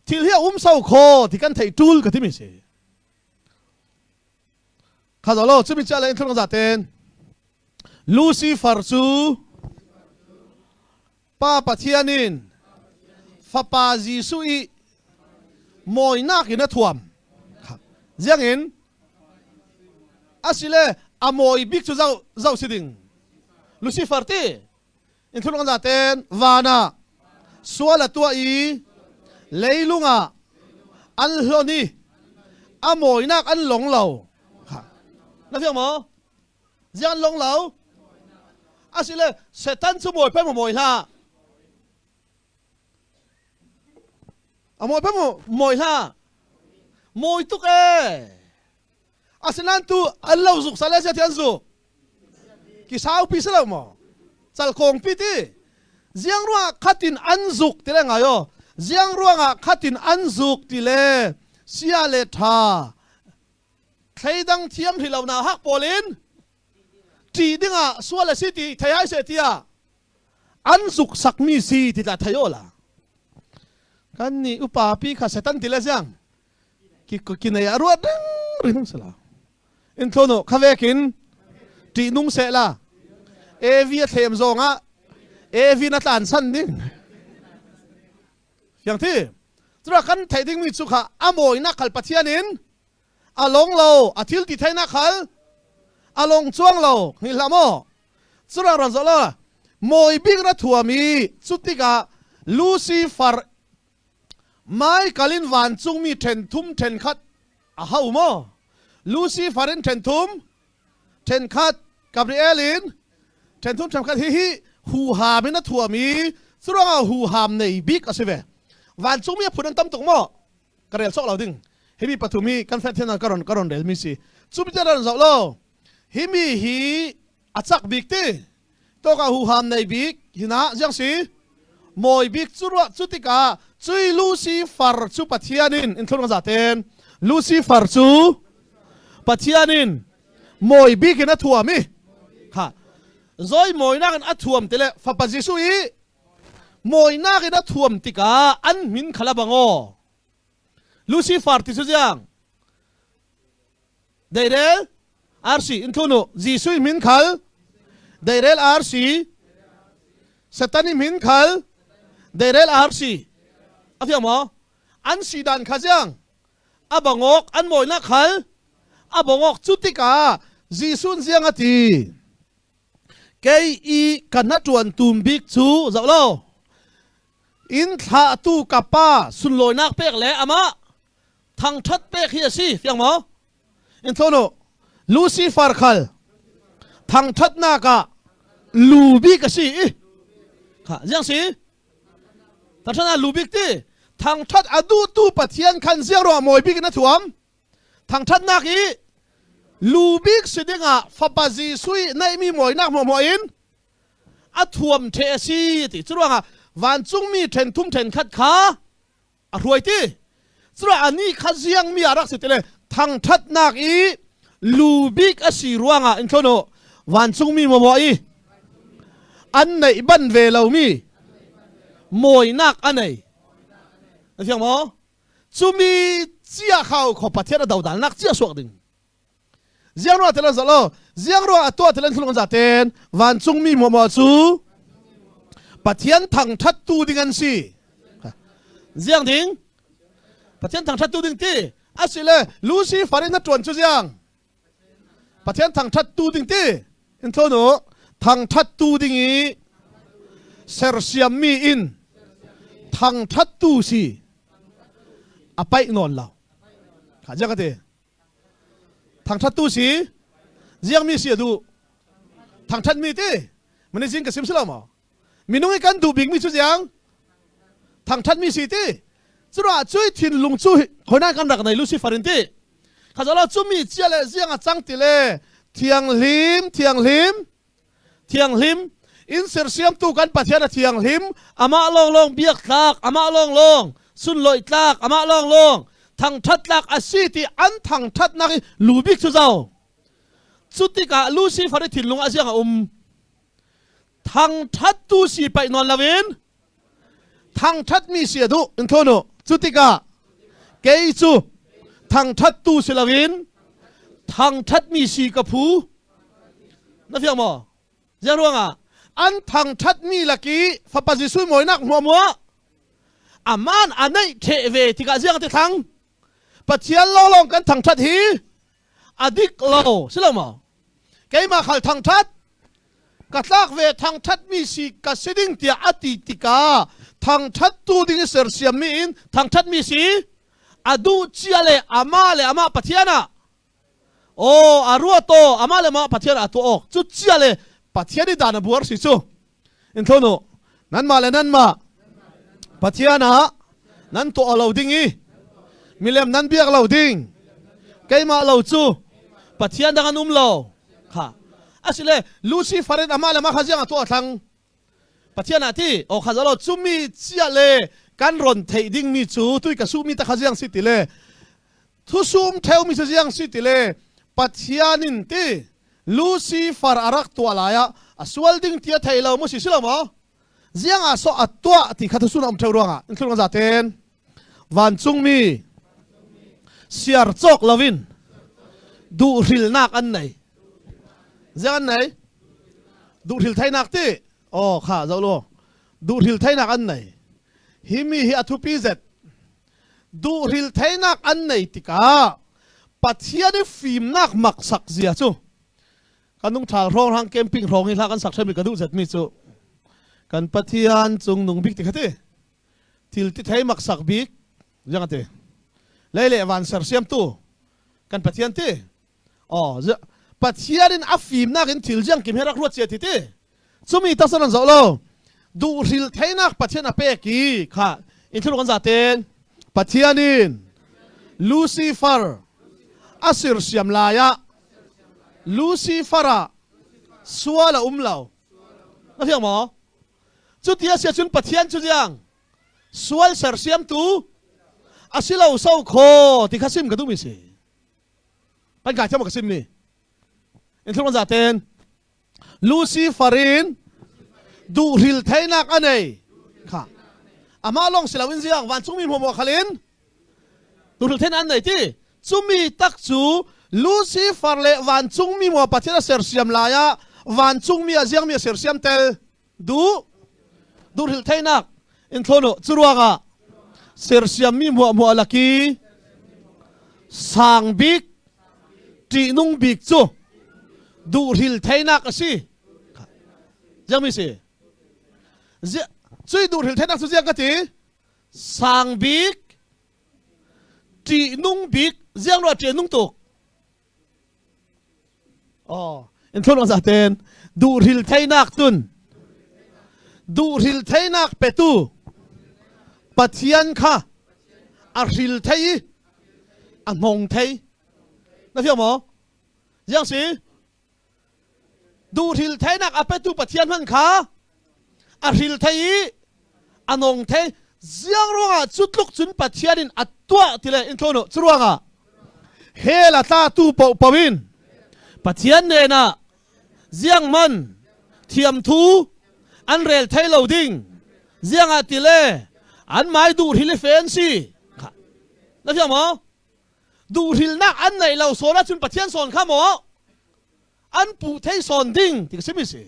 thil hi a um so kho ti kan theih tul ka timi si kha lo chumi cha le in thlung za ten Lucifer cu Pa Pathian in Fapa Jesuh i mawinak in a thuam ziang in asile a mawi bik cu zau zau si ding Lucifer ti in thulung za ten van ah sual a tuah i leilung ah an hlon i a mawinak an long lo na fiang maw ziang an long lo asile Satan cu mawi pei maw mawi hlah a mawi pei maw mawi hlah mawi tuk ee Asinain tu an lo zuk sale sia ti an zuk. Ki saupi si lo maw? Cal kong pi ti. Ziang ruangah khatin an zuk ti le ngai o. Ziang ruangah khatin an zuk ti le sia le tha thleidang thiam hri lo na hak pawl in ṭi dingah sual a si ti thei hai se tiah an zuk sakmi si ti tla thei o la kan nih upa pi kha setan ti le ziang ki nei a ruat ring ring sala in thlono khavekin ṭih nung seh la evi a thlem zong ah evi na tlan san ding fiang thi cura kan theih ding mi cu kha a mawinak khal pathian in a long lo a thil ti theinak khal a long chuang lo hi hlah maw cura ran zo la mawi bik na thuam i cu tikah Lucifer Michael in vancungmi ṭhenthum ṭhenkhat a hau maw? Lucifer in ṭhenthum ṭhenkhat, Gabriel in ṭhenthum ṭhenkhat hihi huham in a thuam i curuangah huham nei bik a si ve. Vancungmi a phun an tam tuk maw? Ka rel sawk lo ding. Hi mi pathum hi kan fet thian ka ron ka ron rel mi si. Cu mi ron zoh lo. Hi mi hi a cak bik ti tawka huham nei bik hina ziang si mawi bik cu ruah cu tikah cui Lucifer cu Pathian in in thlun za ten Lucifer cu Pathian in mawi bik in a thuam i kha zoi mawinak in a thuam ti le fapa Jesuh i mawinak in a thuam tikah an min khala bango Lucifer ti cu ziang deirel. RC in thunu Jesuh min khal deirel RC Satan i min khal deirel RC a fiang maw an si dan kha ziang a bangawk an mawinak khal a bangawk cu tikah Jesuh ziang a ti kei i ka hnaṭuan tum bik cu zoh lo in thlahtu ka pa sunlawinak pek le amah thangṭhat pek hi a si fiang maw in thonu Lucifer khal thangṭhatnak ah lu bik a si i kha ziang si thangṭhat ah lu bik ti thangṭhat a duhtu Pathian khan ziang ruah mawi bik in a thuam thangṭhatnak i lu bik si dingah fapa Jesuh i neihmi mawinak hmuahhmuah in a thuam ṭhe a si ti curuangah vancungmi ṭhen thum ṭhen khat kha a hruai ti curuang anih kha ziangmi a rak si ti le thangṭhatnak i lu bik a si ruangah in thlono vancungmi maw i an neih ban ve lomi mawinak a nei na fiang maw cumi cia khau kho Pathian a dodalnak cia suak ding ziang ruah tilan zalo ziang ruah a tuah tilan thlung zaten vancungmi muamuah cu Pathian thangthat tu ding an si ziang ding Pathian thangthat tu ding ti asile Lucifer in na tuan cu ziang Pathian thangthat tu ding ti in thonu thangthat tu ding i sersiam mi in thangthat tu si a paih nawn lo kha ziang ka ti Thangṭhattu si ziangmi si a duh. Thangṭhatmi ti manizing ka sim si lo maw? Minung i kan duh bikmi cu ziang? Thangṭhatmi si ti. Curuah cui thinlung cu khona kan rak nei Lucifer in ti. Khazalo cumi chia le ziang a cang ti le thianghlim thianghlim thianghlim in sersiamtu kan Pathian a thianghlim amah lawnglawng biak tlak amah lawnglawng sunlawih tlak amah lawnglawng thangṭhat tlak a si ti an thangṭhatnak i lu bik cu zo cu tikah Lucifer i thinlung ah ziang a um thangṭhattu si paih nawn loin thangṭhatmi si a duh in thon u cu tikah kei cu thangṭhattu si loin thangṭhatmi si ka phu na fiang maw ziang ruangah an thangṭhatmi laki fapa Jesuh mawinak hmuahmuah aman a neih ṭheh ve tikah ziang ti thlang Pathian lawnglawng kan thangṭhat hi a dik lo si lo maw keimah khal thangṭhat ka tlak ve thangṭhatmi si ka si ding tiah a ti tikah thangṭhattu ding i sersiammi in thangṭhatmi si a duh cia le amah le amah Pathian ah aw a ruat aw amah le amah Pathian ah tuah awk cu cia le Pathian i dan a buar si cu in thonu nanmah le nanmah Pathian ah nan tuah lo ding i milem nan biak lo ding keimah lo cu Pathian dang an um lo kha asile Lucifer in amah le mah kha ziang a tuah thlang Pathian ah ti o kha zalo cumi chia le kan ron theih ding mi cu tui ka su mi ta kha ziang si ti le thusum theu mi cu ziang si ti le Pathian in ti Lucifer a rak tuah lai ah a sual ding ti a thei lo mu si si lo maw ziang ah so a tuah ti kha thusun a um theu ruangah in thlung za ten vancungmi siar cawk loin duhrilnak an nei ziang an nei duhhril theinak ti oh kha zoh lo duhhril theinak an nei hi mi hi a thupi zet duhhril theinak an nei tikah Pathian i fimnak maksak zia cu kan nung ṭhal hrawng hrang camping hrawng hi hla kan sak ṭhemi ka duh zetmi cu kan Pathian cung nung bik ti kha ti thil ti thei maksak bik ziang ti lei le van sersiamtu kan Pathian ti oh Pathian in a fimnak in thil ziang kim he rak ruat cia ti ti cumi taksa nan zoh lo duhhril theinak Pathian a pek i kha in thil kan zaten Pathian in Lucifer a sirsiam lai ah Lucifer ah sual a um lo na fiang maw cuti a si ahcun Pathian cu ziang sual sersiamtu a si lo so kho ti kha sim ka duhmi si kan kai thiam ka sim mi in thlung zaten Lucifer in duhril theinak a nei kha amah lawng si loin ziang vancungmi hmuhmuah khalin duhril theinak an nei ti cumi tak cu. Lucifer le vancungmi maw Pathian a sersiam lai ah vancungmi ah ziangmi a sersiam tel duh duhrilh theinak in thlawnu cu ruangah sersiammi muahmuah laki sang bik ṭihnung bik cu duhril theinak a si ziangmi si cui duhril theinak cu ziang ka ti sang bik ṭihnung bik ziang rua ṭihnung tuk Oh, in thlun za ten duhril theinak tun duhril theinak petu Pathian kha a hril thei i a hnong thei na fiang maw ziang si duhril theinak a petu Pathian hman kha a hril thei i a nong thei ziang ruangah cu tluk cun Pathian in a tuah ti le in thlawnu cu ruangah hell a tla tu paoh paoh in Pathian nen ah ziang man thiamthu an rel thei lo ding ziang ah ti le an mai duh hril i fen si na fiang maw duhrilnak an neih lo sawn ahcun Pathian sawn kha maw an puh thei sawn ding ti ka simi si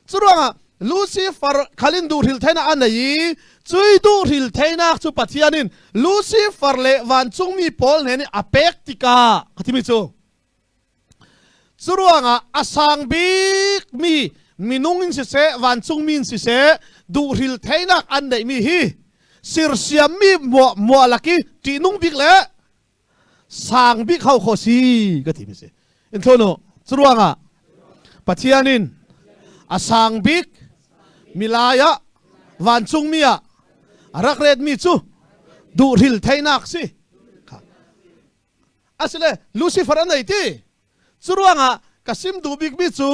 Curuangah Lucifer khalin duhril theinak a nei i cui duhril theinak cu Pathian in Lucifer le vancungmi pawl hnen i a pek tikah ka timi cu curuangah a sang bikmi minung in siseh vancungmi in siseh duhril theinak an neihmi hi sirsiammi muah muah laki ṭihnung bik le sang bik ho kho si ka ti mi si in thlonu curuangah Pathian in a sang bik milai ah vancungmi ah a rak ret mi cu duhril theinak si asile Lucifer an nei ti curuangah ka sim duh bik mi cu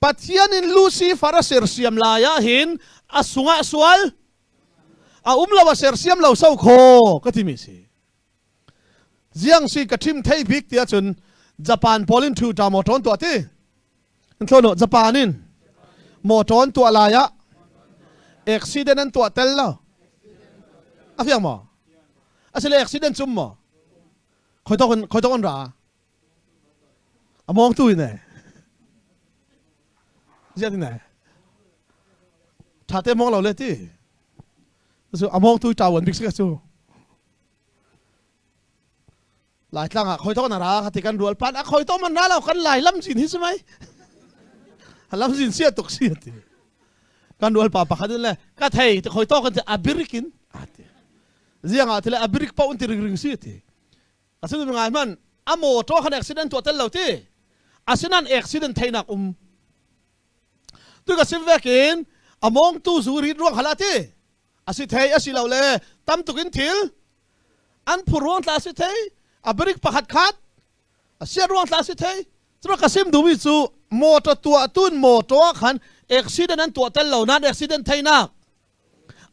Pathian in Lucifer a sersiam lai ah hin a sungah sual a um lo a sersiam lo so kho ka ti mi si Ziang si ka ṭhim thei bik ti ahcun Japan pawl in ṭhu ṭa mawṭaw an tuah ti. Thlono Japan in mawṭaw an tuah lai ah accident an tuah tel lo. A fiang maw? Asile accident cum maw? Khoi tok in khoi tok an ra? A mawng tu in eh. Ziang in eh. Ṭha te mawng lo le ti. A mawng tu ṭa wan bik si ka cu. Laitlang ah khoi to na ra ka ti kan rual pan a khoi to man ra lo kan lai lam zin hi si mai lam zin sia tuk si ti kan rual pa pakhat in le ka thei ti khoi to kan ti abirik in ati ziang ah tile abirik pa un ti ring ring si ti asin ngai man a motor khan accident tuah tel lo ti asinan accident theinak um tu ka sim vekin among tu zu rit ruang hala ti a si thei a si lo le tam tuk in thil an phur ruang tla si thei a brik pakhat khat a siat ruang tla si thei cuma ka sim duhmi cu motor tuah tun motor khan accident an tuah tel lo nan accident theinak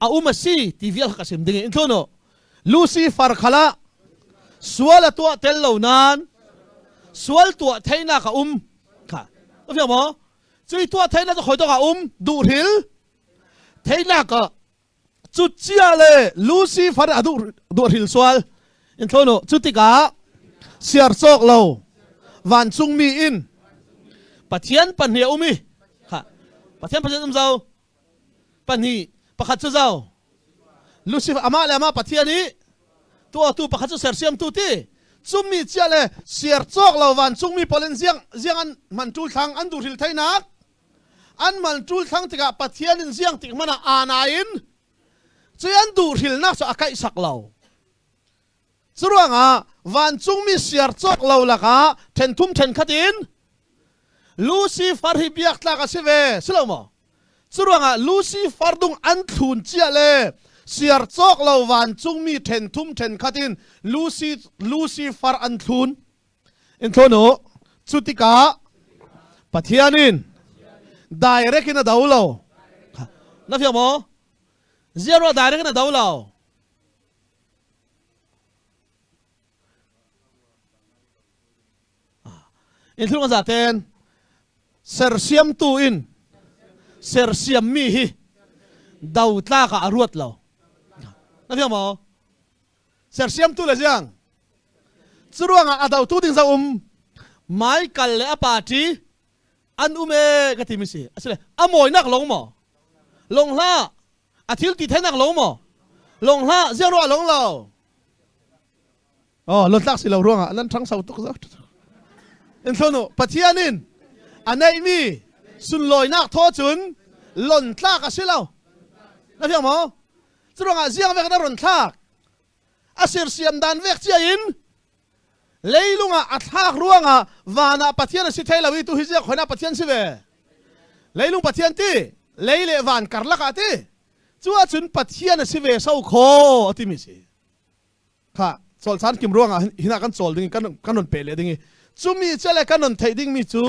a um a si ti vial ka sim ding in thluno Lucifer khala sual a tuah tel lo nan sual tuah theinak a um kha ka maw cui tuah theinak cu khoi a um duhril Theinak ah cucia le Lucifer a duh duh hril sual in thlono cu tikah siar cawk lo vancungmi in Pathian pahnih a um i kha Pathian Pathian um zau pahnih pakhat cu zau Lucifer amah le amah Pathian i tuahtu pakhat cu sersiamtu ti cummi cia le siar cawk lo vancungmi pawl in ziang ziang an man ṭul thlang an duh hril theinak an mal ṭul thlang tikah Pathian in ziang tik hmanh ah aa in cui an duhhrilnak cu a kaihsak lo. Curuangah vancungmi siar cawk lo lakah ṭhenthum ṭhenkhat in Lucifer hi biak tlak a si ve, si lo maw? Curuangah Lucifer dung an thlun cia le siar cawk lo vancungmi ṭhenthum ṭhenkhat in Lucifer an thlun. In thlawn u. Cu tikah Pathian in direct in a do lo. Na fiang maw? Ziarua direct in a do lo. In thlung za ten sersiamtu in sersiammi hi do tlak ah a ruat lo. Na fiang maw? Sersiamtu le ziang? Curuangah a dotu ding za um Michael le a party an um e ka ti mi si. Asile a mawinak long maw? Long hlah. A thil ti thenak long maw? Long hlah. Ziang ruah long lo. Oh, lontlak si lo ruangah nan ṭhang sau tuk zo. In thlonu Pathian in a neihmi sunlawinak thaw cun lontlak a si lo. Na fiang maw? Cu ruangah ziang vek na ron thlak. A sersiam dan vek cia in leilung ah a thlak ruangah van ah Pathian a si thei lo i tu hi ziak khoi na Pathian si ve. Leilung Pathian ti, lei le van karlak ah ti. Cu ahcun Pathian a si ve so kho a timi si. Kha cawl caan kim ruangah hin ah kan cawl ding kan kan ron pe le ding i cumi cele kan ron theih ding mi cu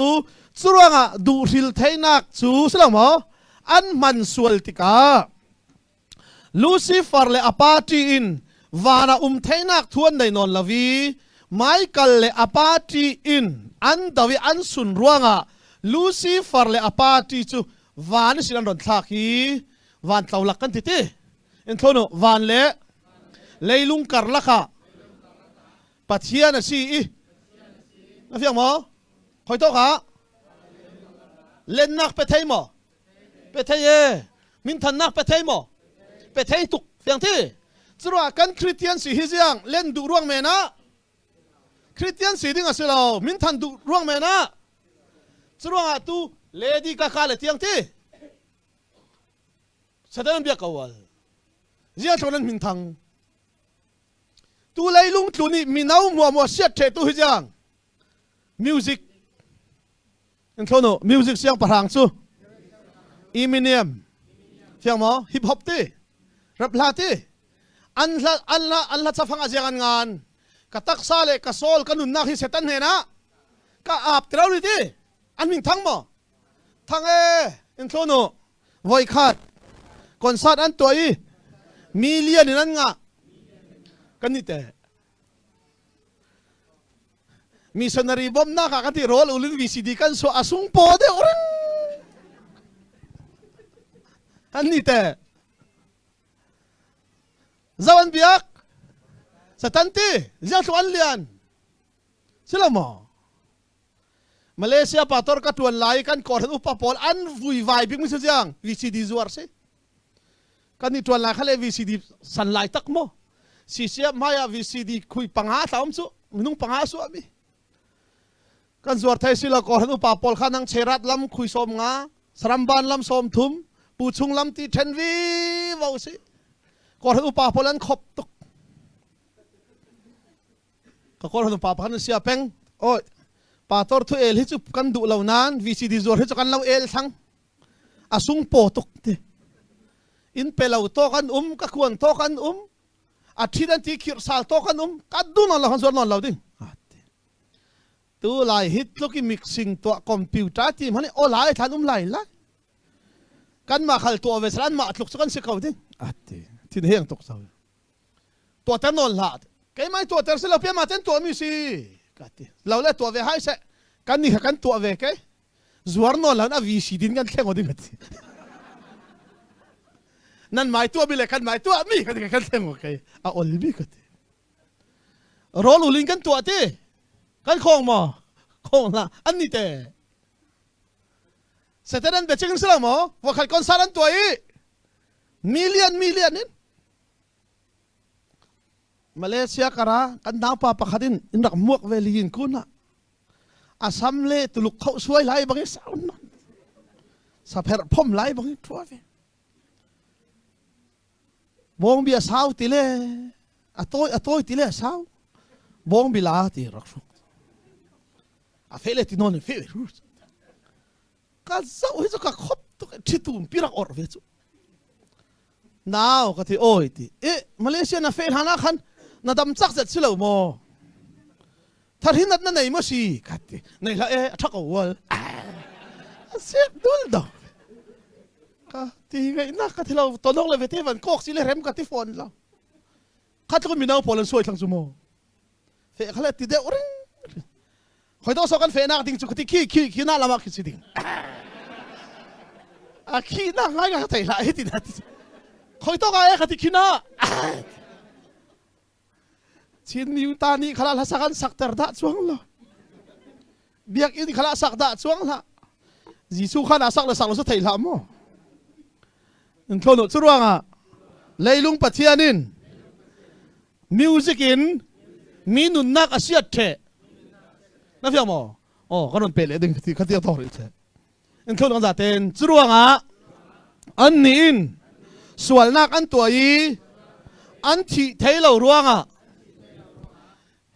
cu ruangah duhhril theihnak cu si lo maw an hman sual tikah Lucifer le a party in van ah um theihnak thuan nei nawn lo i Michael le a party in an do i an sun ruangah Lucifer le a party cu van sin an ron thlak i van tlolak kan ti ti in thlonu van le leilung karlak ah Pathian a si i na fiang maw khoi tok ah lennak pe thei maw pe thei e minthannak pe thei maw pe thei tuk fiang thi curuah kan Christian si hi ziang len duh ruang men ah Christian si ding a si lo minthan duh ruang men ah curuangah tu lady ka le tiang ti Satan bia ko al. Zia thlon an min thang. Tu leilung tlu nih mino mua mua siat the tu hi jiang. Music. In thlono music siang pahrang cu. Eminem. Fiang mo hip hop ti. Rap hla ti. An hla an hla an hla chafang a jiang an ngan. Ka taksa le ka soul ka nunnak hi Satan hnen ah ka ap tirau ni ti. An min thang mo. Thang e in thlono Voikhat concert an tuah i million in an ngah. Kan nih teh missionary bawmhnak ah kan ti rawl ulin VCD kan suah a sung paw deuh ring. An nih teh zo an biak satan ti ziang thlu an lian si lo maw Malaysia pastor ka tuan lai kan kawhran upa pawl an vuivai bik mi jiang VCD zuar si kan i tuan lai khale VCD san lai tak mo CCM hmai ah VCD khui panga tla um cu minung panga su mi kan zuar thai si lo kawhran upa pawl kha nang cherat lam khui som nga saramban lam som thum pu chung lam ti then vi vo si kawhran upa pawl an khop tuk Ka kawlhawn pa pakhat na sia peng. Oi, pastor thu el hi cu kan duh lo nain VCD zuar hi cu kan lo el thlang. A sung paw tuk ti. In pe lo to kan um, ka kuan to kan um, a ṭhin an ti khirh sal to kan um, ka du non lo kan zuar non lo ding. Tu lai hi tluk i mixing tuah computer ti hmanh o lai thlan um lai lai. Kan mah khal tuah ve sal an mah tluk cu kan si ko ding. Ati thin heng tuk so. Tuahter nawn hlah. Keimah tuahter si lo piah mah ten tuahmi si ka ti. Lo le tuah ve hai seh. Kan nih kha kan tuah ve ke. Zuar nawn lan a VC din kan thleng ding ka ti. Nan mai tuah mi le kan mai tuah mi kan kan thleng ke. A ol mi ka ti. Rawl ulin kan tuah ti. Kan khong maw? Khong hlah. An ni te. Satan an biaching si lo maw? Wakhat concert an tuah i million million in Malaysia kara kan naupa pakhat in in rak muak ve li in kun ah Assam le Tuluk kho suai lai bang i saun non sapher phom lai bang i thua ve bong bia sau ti le a toi a toi ti le sau bong bila ti rak hruk a fe le ti non fe ka zoh hi cu ka khop tuk ṭhitum pi rak orh ve cu nau ka ti oi ti e Malaysia na fe hlan ah khan na dam cak zet si lo maw tharhin nat na nei maw si ka ti nei hlah e a ṭha ko wal a sek dul do ka ti ngaihnak ka ti lo tonok le vete van kok si le rem ka ti fawn lo kha tluk mino pawl an suai thlang cu maw fe kha le ti deuh ring khoi to so kan fe nak ding cu ti khi khi khi na lama khi si ding a khi na ngai ka thei la hi ti na khoi to ka e kha ti khi na. Chin mi ta nih khala hlasak an sak ter dah chuang lo. Biakinn khala sak dah chuang hlah. Jesuh khan a sak le sak lo su thei hlah mu. In thlono cu ruangah leilung Pathian in music in mi nunnak a siat the. Na fiang maw? Oh, kan ron pe le ding ti khati thor i che. In thlono za ten cu ruangah an nih in sualnak an tuah i an thih thei lo ruangah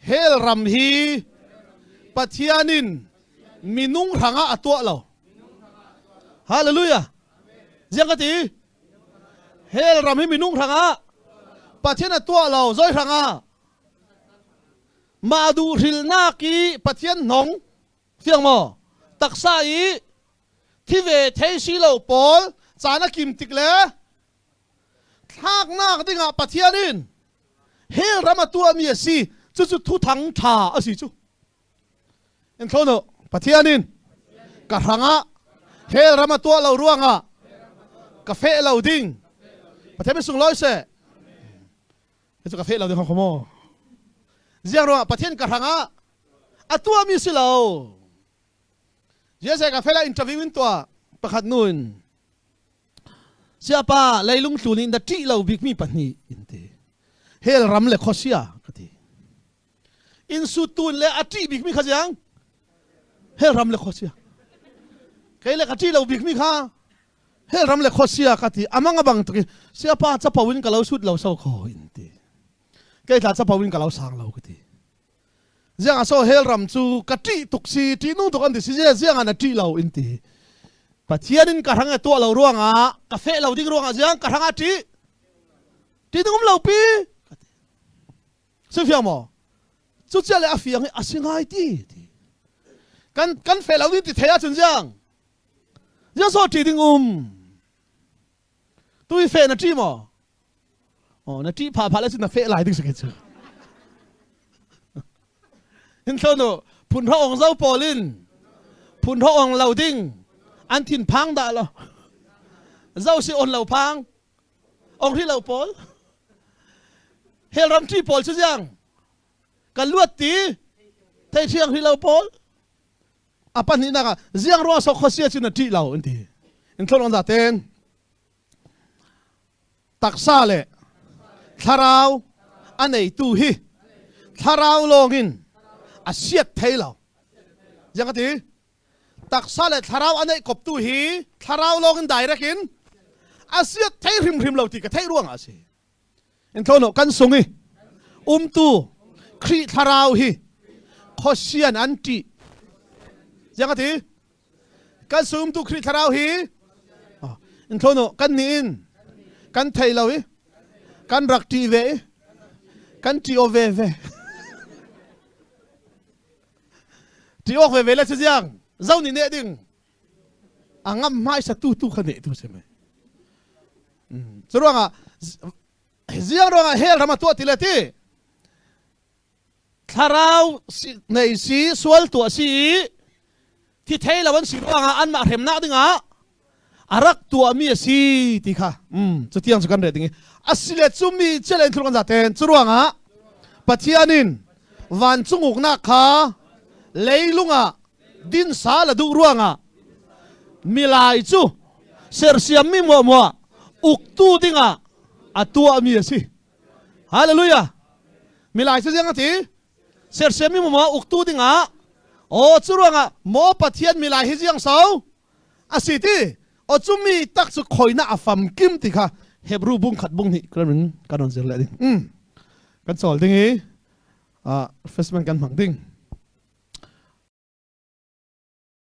Hell ram hi Pathian in minung hrangah a tuah lo. Hallelujah. Ziang ka ti? Hell ram hi minung hrangah Pathian a tuah lo. Zoi hrangah mah duh hrilnak i Pathian hnong fiang maw? Taksa i thi ve thei si lo pawl caan a kim tik le thlaknak dingah Pathian in hell ram a tuahmi a si. Cucu thuthang ṭha a si cu. In thlono Pathian in ka hrangah hell ram a tuah lo ruangah ka feh lo ding. Pathian mi sunglawi seh. Cu ka feh lo ding kho maw? Ziang ruangah Pathian ka hrangah a tuahmi si lo. Jesuh ka fela interview in tuah pakhat nu in Siapa leilung tlun in na ṭih lo bikmi pahnih in ti. Hell ram le khuasia ka ti. Inn sutun le a ṭih bikmi kha ziang? Hell ram le khuasia. Kei le ka ṭih lo bikmi kha hell ram le khuasia ka ti. Amang a bang tuk i siapa capo in ka lo sut lo so kho in ti. Kei tla capo in ka lo sang lo ka ti. Ziang a so hell ram cu ka ṭih tuk si ṭih nung tuk an ti si ziang ah na ṭih lo in ti. Pathian in ka hrang e tuah lo ruangah ka feh lo ding ruangah ziang ka hrang ah ṭih ṭih ding um lo pi ka ti. Si fiang maw? Cu cia le a fiang i a si ngai ti ti. Kan kan feh lo ding ti thei ahcun ziang ziang so ṭih ding um. Tu i feh na ṭih maw? Oh, na ṭih phah phah le cun na feh lai ding si cu. Hin thlo nu phun hro ong zo pawl in phun hro ong lo ding an thin phang dah lo. Zo si on lo phang ong ri lo pawl. Hell ram ṭi pawl cu ziang kan luat ti thei thiang ri lo pawl. A pahnihnak ah ziang ruang sok khuasia cu na ṭih lo an ti. In thlo za ten taksa le thlarau a neitu hi thlarau lawngin a siat thei lo. Ziang ka ti? Taksa le thlarau a neih koptu hi thlarau lawngin direct in a siat thei hrimhrim lo ti ka theih ruangah a si. In tlono kan sung i umtu Khrih thlarau hi khuasian an ṭih. Ziang a ti? Kan sung umtu Khrih thlarau hi in tlono kan nih in kan thei lo i kan rak ṭih ve i kan ṭih aw ve ve. Ṭih awk ve ve le cu ziang zo nih neh ding a ngam hmaisa tu tu kha neh tu si mei. Cu ruangah ziang ruangah hell ram a tuah ti le ti thlarau nei si sual tuah si i thi thei lo an si ruangah anmah hremnak dingah a rak tuahmi a si ti kha cu tiang cu kan reh ding i asile cu mi chelen thul kan zaten cu ruangah Pathian in vancung uknak kha leilung ah dinsa la duh ruangah milai cu sersiammi muahmuah uktu dingah a tuahmi a si. Hallelujah. Milai cu ziang a ti? Sersiammi muahmuah uktu dingah aw cu ruangah maw Pathian milai hi ziang so a si ti aw cu mi tak cu khoina a famkim ti kha Hebrew bung khat bung hnih kan kan on zir le ding. Kan chawl ding i refreshment kan hmang ding.